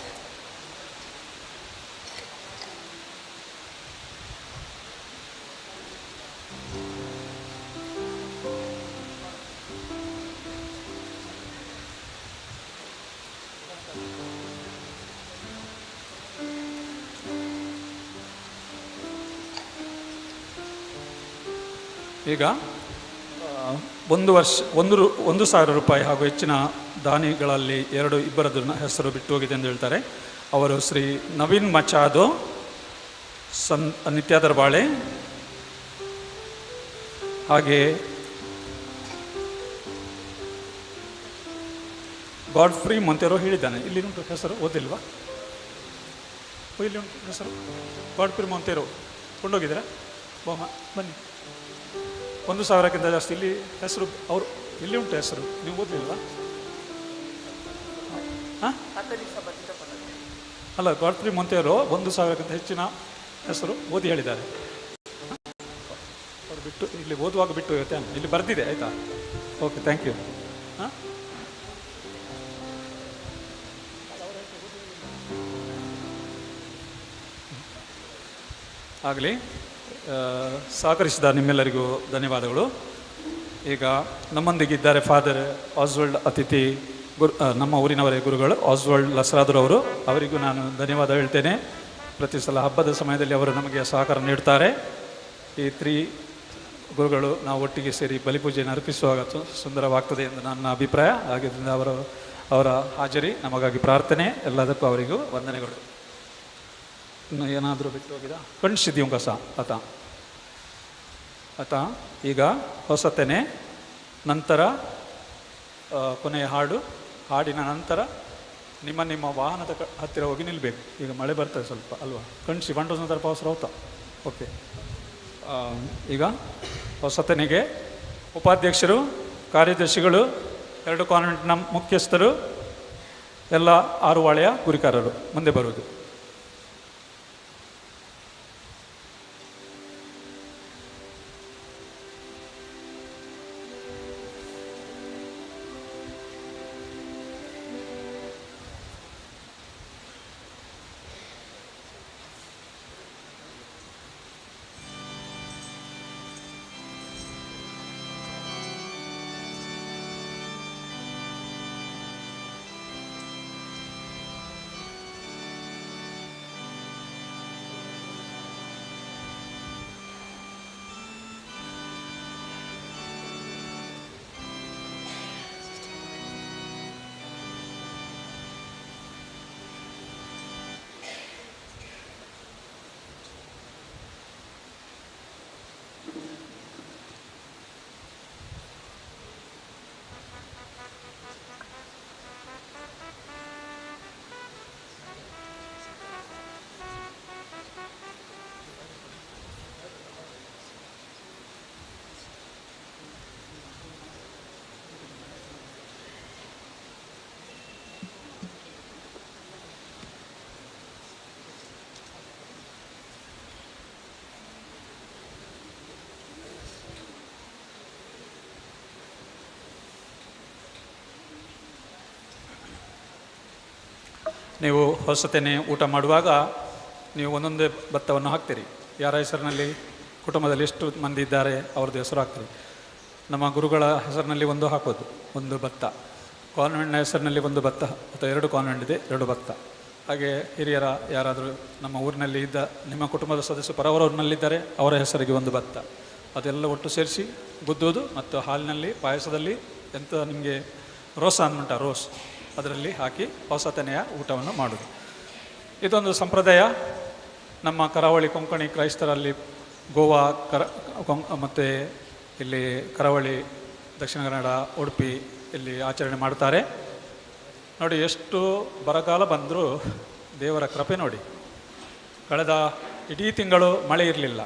ಈಗ 1,000 ರೂಪಾಯಿ ಹಾಗೂ ಹೆಚ್ಚಿನ ದಾನಿಗಳಲ್ಲಿ 2 ಇಬ್ಬರದ್ದು ಹೆಸರು ಬಿಟ್ಟು ಹೋಗಿದೆ ಎಂದು ಹೇಳ್ತಾರೆ. ಅವರು ಶ್ರೀ ನವೀನ್ ಮಚಾದೋ ನಿತ್ಯಾದರ್ ಬಾಳೆ, ಹಾಗೆ ಗಾಡ್ಫ್ರಿ ಮೊಂತೇರೋ ಹೇಳಿದ್ದಾನೆ. ಇಲ್ಲಿ ಉಂಟು ಹೆಸರು, ಓದಿಲ್ವಾ? ಇಲ್ಲಿ ಉಂಟು ಹೆಸರು, ಗಾಡ್ಫ್ರಿ ಮೊಂತೇರೋ. ಕೊಂಡೋಗಿದ್ದೀರಾ? ಬೋಮ ಬನ್ನಿ. 1,000ಕ್ಕಿಂತ ಜಾಸ್ತಿ ಇಲ್ಲಿ ಹೆಸರು, ಅವರು ಇಲ್ಲಿ ಉಂಟು ಹೆಸರು, ನೀವು ಓದಲಿಲ್ವಾ? ಹಾಂ, ಅಲ್ಲ, ಗಾಡ್ಫ್ರಿ ಮೊಂತೇರೋ 1,000ಕ್ಕಿಂತ ಹೆಚ್ಚಿನ ಹೆಸರು ಓದಿ ಹೇಳಿದ್ದಾರೆ. ಅವರು ಬಿಟ್ಟು ಇಲ್ಲಿ ಓದುವಾಗ ಬಿಟ್ಟು ಹೋಗುತ್ತೆ, ಇಲ್ಲಿ ಬರೆದಿದೆ, ಆಯಿತಾ? Okay, thank you. ಹಾಂ, ಆಗಲಿ. ಸಹಕರಿಸಿದ ನಿಮ್ಮೆಲ್ಲರಿಗೂ ಧನ್ಯವಾದಗಳು. ಈಗ ನಮ್ಮೊಂದಿಗಿದ್ದಾರೆ ಫಾದರ್ ಆಸ್ವಲ್ಡ್ ಅತಿಥಿ ಗುರು, ನಮ್ಮ ಊರಿನವರೇ ಗುರುಗಳು ಆಸ್ವಲ್ಡ್ ಲಸರಾದ್ರವರು. ಅವರಿಗೂ ನಾನು ಧನ್ಯವಾದ ಹೇಳ್ತೇನೆ. ಪ್ರತಿ ಸಲ ಹಬ್ಬದ ಸಮಯದಲ್ಲಿ ಅವರು ನಮಗೆ ಸಹಕಾರ ನೀಡ್ತಾರೆ. ಈ 3 ಗುರುಗಳು ನಾವು ಒಟ್ಟಿಗೆ ಸೇರಿ ಬಲಿಪೂಜೆಯನ್ನು ಅರ್ಪಿಸುವಾಗ ಸುಂದರವಾಗ್ತದೆ ಎಂದು ನನ್ನ ಅಭಿಪ್ರಾಯ. ಆದ್ದರಿಂದ ಅವರ ಹಾಜರಿ, ನಮಗಾಗಿ ಪ್ರಾರ್ಥನೆ, ಎಲ್ಲದಕ್ಕೂ ಅವರಿಗೂ ವಂದನೆಗಳು. ಇನ್ನು ಏನಾದರೂ ಬಿಟ್ಟು ಹೋಗಿದ ಕಣ್ಸಿದ್ದೀವಿ ಕಸ ಆತ ಆತ. ಈಗ ಹೊಸತನೆ ನಂತರ ಕೊನೆಯ ಹಾಡು, ಹಾಡಿನ ನಂತರ ನಿಮ್ಮ ನಿಮ್ಮ ವಾಹನದ ಹತ್ತಿರ ಹೋಗಿ ನಿಲ್ಲಬೇಕು. ಈಗ ಮಳೆ ಬರ್ತದೆ ಸ್ವಲ್ಪ ಅಲ್ವಾ? ಕಣ್ಸಿ ಬಂಡೋಸ್ ನಂತರ ಪಾವಸರ ಹೋಗ್ತಾ. ಓಕೆ, ಈಗ ಹೊಸತನಿಗೆ ಉಪಾಧ್ಯಕ್ಷರು, ಕಾರ್ಯದರ್ಶಿಗಳು, 2 ಕಾನ್ವೆಂಟ್ನ ಮುಖ್ಯಸ್ಥರು, ಎಲ್ಲ 6 ವಾಳೆಯ ಗುರಿಕಾರರು ಮುಂದೆ ಬರುವುದು. ನೀವು ಹೊಸತೇನೆ ಊಟ ಮಾಡುವಾಗ ನೀವು ಒಂದೊಂದೇ ಭತ್ತವನ್ನು ಹಾಕ್ತೀರಿ. ಯಾರ ಹೆಸರಿನಲ್ಲಿ, ಕುಟುಂಬದಲ್ಲಿ ಎಷ್ಟು ಮಂದಿ ಇದ್ದಾರೆ ಅವ್ರದ್ದು ಹೆಸರು ಹಾಕ್ತೀರಿ. ನಮ್ಮ ಗುರುಗಳ ಹೆಸರಿನಲ್ಲಿ ಒಂದು ಹಾಕೋದು, ಒಂದು ಭತ್ತ. ಕಾನ್ವೆಂಟ್ನ ಹೆಸರಿನಲ್ಲಿ ಒಂದು ಭತ್ತ, ಅಥವಾ 2 ಕಾನ್ವೆಂಟ್ ಇದೆ, 2 ಭತ್ತ. ಹಾಗೆ ಹಿರಿಯರ ಯಾರಾದರೂ ನಮ್ಮ ಊರಿನಲ್ಲಿ ಇದ್ದ ನಿಮ್ಮ ಕುಟುಂಬದ ಸದಸ್ಯರು ಪರವರವ್ರನ್ನಲ್ಲಿದ್ದಾರೆ, ಅವರ ಹೆಸರಿಗೆ ಒಂದು ಭತ್ತ. ಅದೆಲ್ಲ ಒಟ್ಟು ಸೇರಿಸಿ ಗುದ್ದುವುದು ಮತ್ತು ಹಾಲಿನಲ್ಲಿ, ಪಾಯಸದಲ್ಲಿ ಎಂಥ ನಿಮಗೆ ರೋಸ ಅಂದ್ಬಿಟ್ಟ ರೋಸ್ ಅದರಲ್ಲಿ ಹಾಕಿ ಹೊಸತನೆಯ ಊಟವನ್ನು ಮಾಡೋದು. ಇದೊಂದು ಸಂಪ್ರದಾಯ ನಮ್ಮ ಕರಾವಳಿ ಕೊಂಕಣಿ ಕ್ರೈಸ್ತರಲ್ಲಿ, ಗೋವಾ ಮತ್ತು ಇಲ್ಲಿ ಕರಾವಳಿ, ದಕ್ಷಿಣ ಕನ್ನಡ, ಉಡುಪಿ ಇಲ್ಲಿ ಆಚರಣೆ ಮಾಡ್ತಾರೆ. ನೋಡಿ, ಎಷ್ಟು ಬರಗಾಲ ಬಂದರೂ ದೇವರ ಕೃಪೆ ನೋಡಿ. ಕಳೆದ ಇಡೀ ತಿಂಗಳು ಮಳೆ ಇರಲಿಲ್ಲ,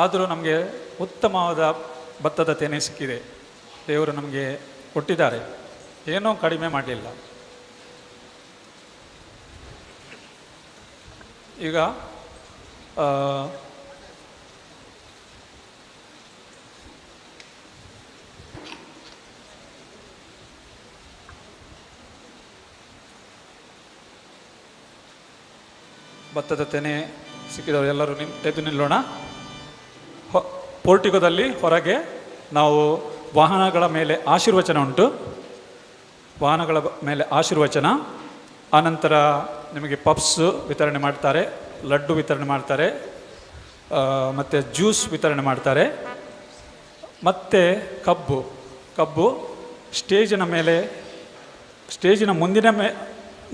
ಆದರೂ ನಮಗೆ ಉತ್ತಮವಾದ ಭತ್ತದ ತೆನೆ ಸಿಕ್ಕಿದೆ. ದೇವರು ನಮಗೆ ಕೊಟ್ಟಿದ್ದಾರೆ, ಏನೂ ಕಡಿಮೆ ಮಾಡಲಿಲ್ಲ. ಈಗ ಭತ್ತದ ತೆನೆ ಸಿಕ್ಕಿದವರು ಎಲ್ಲರೂ ಎದ್ದು ನಿಲ್ಲೋಣ. ಪೋರ್ಟಿಕೋದಲ್ಲಿ ಹೊರಗೆ ನಾವು ವಾಹನಗಳ ಮೇಲೆ ಆಶೀರ್ವಚನ ಉಂಟು. ವಾಹನಗಳ ಮೇಲೆ ಆಶೀರ್ವಚನ. ಆನಂತರ ನಿಮಗೆ ಪಪ್ಸ್ ವಿತರಣೆ ಮಾಡ್ತಾರೆ, ಲಡ್ಡು ವಿತರಣೆ ಮಾಡ್ತಾರೆ, ಮತ್ತು ಜ್ಯೂಸ್ ವಿತರಣೆ ಮಾಡ್ತಾರೆ. ಮತ್ತು ಕಬ್ಬು ಸ್ಟೇಜಿನ ಮೇಲೆ, ಸ್ಟೇಜಿನ ಮುಂದಿನ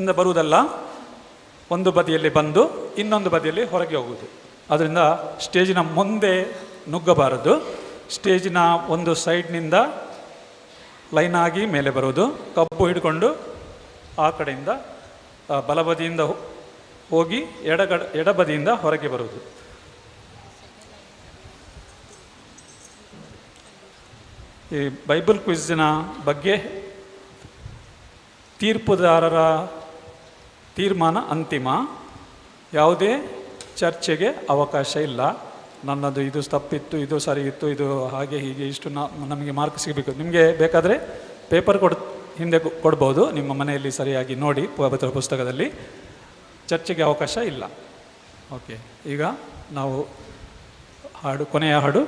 ಇಂದ ಬರುವುದಲ್ಲ, ಒಂದು ಬದಿಯಲ್ಲಿ ಬಂದು ಇನ್ನೊಂದು ಬದಿಯಲ್ಲಿ ಹೊರಗೆ ಹೋಗುವುದು. ಆದ್ದರಿಂದ ಸ್ಟೇಜಿನ ಮುಂದೆ ನುಗ್ಗಬಾರದು. ಸ್ಟೇಜಿನ ಒಂದು ಸೈಡ್ನಿಂದ ಲೈನಾಗಿ ಮೇಲೆ ಬರುವುದು, ಕಬ್ಬು ಹಿಡ್ಕೊಂಡು ಆ ಕಡೆಯಿಂದ ಬಲಬದಿಯಿಂದ ಹೋಗಿ ಎಡಬದಿಯಿಂದ ಹೊರಗೆ ಬರುವುದು. ಈ ಬೈಬಲ್ ಕ್ವಿಜ್ನ ಬಗ್ಗೆ ತೀರ್ಪುದಾರರ ತೀರ್ಮಾನ ಅಂತಿಮ, ಯಾವುದೇ ಚರ್ಚೆಗೆ ಅವಕಾಶ ಇಲ್ಲ. ನನ್ನದು ಇದು ತಪ್ಪಿತ್ತು, ಇದು ಸರಿ ಇತ್ತು, ಇದು ಹಾಗೆ ಹೀಗೆ, ಇಷ್ಟು ನಮಗೆ ಮಾರ್ಕ್ ಸಿಗಬೇಕು. ನಿಮಗೆ ಬೇಕಾದರೆ ಪೇಪರ್ ಹಿಂದೆ ಕೊಡ್ಬೋದು, ನಿಮ್ಮ ಮನೆಯಲ್ಲಿ ಸರಿಯಾಗಿ ನೋಡಿ ಪವಿತ್ರ ಪುಸ್ತಕದಲ್ಲಿ. ಚರ್ಚೆಗೆ ಅವಕಾಶ ಇಲ್ಲ. ಓಕೆ, ಈಗ ನಾವು ಹಾಡು, ಕೊನೆಯ ಹಾಡು.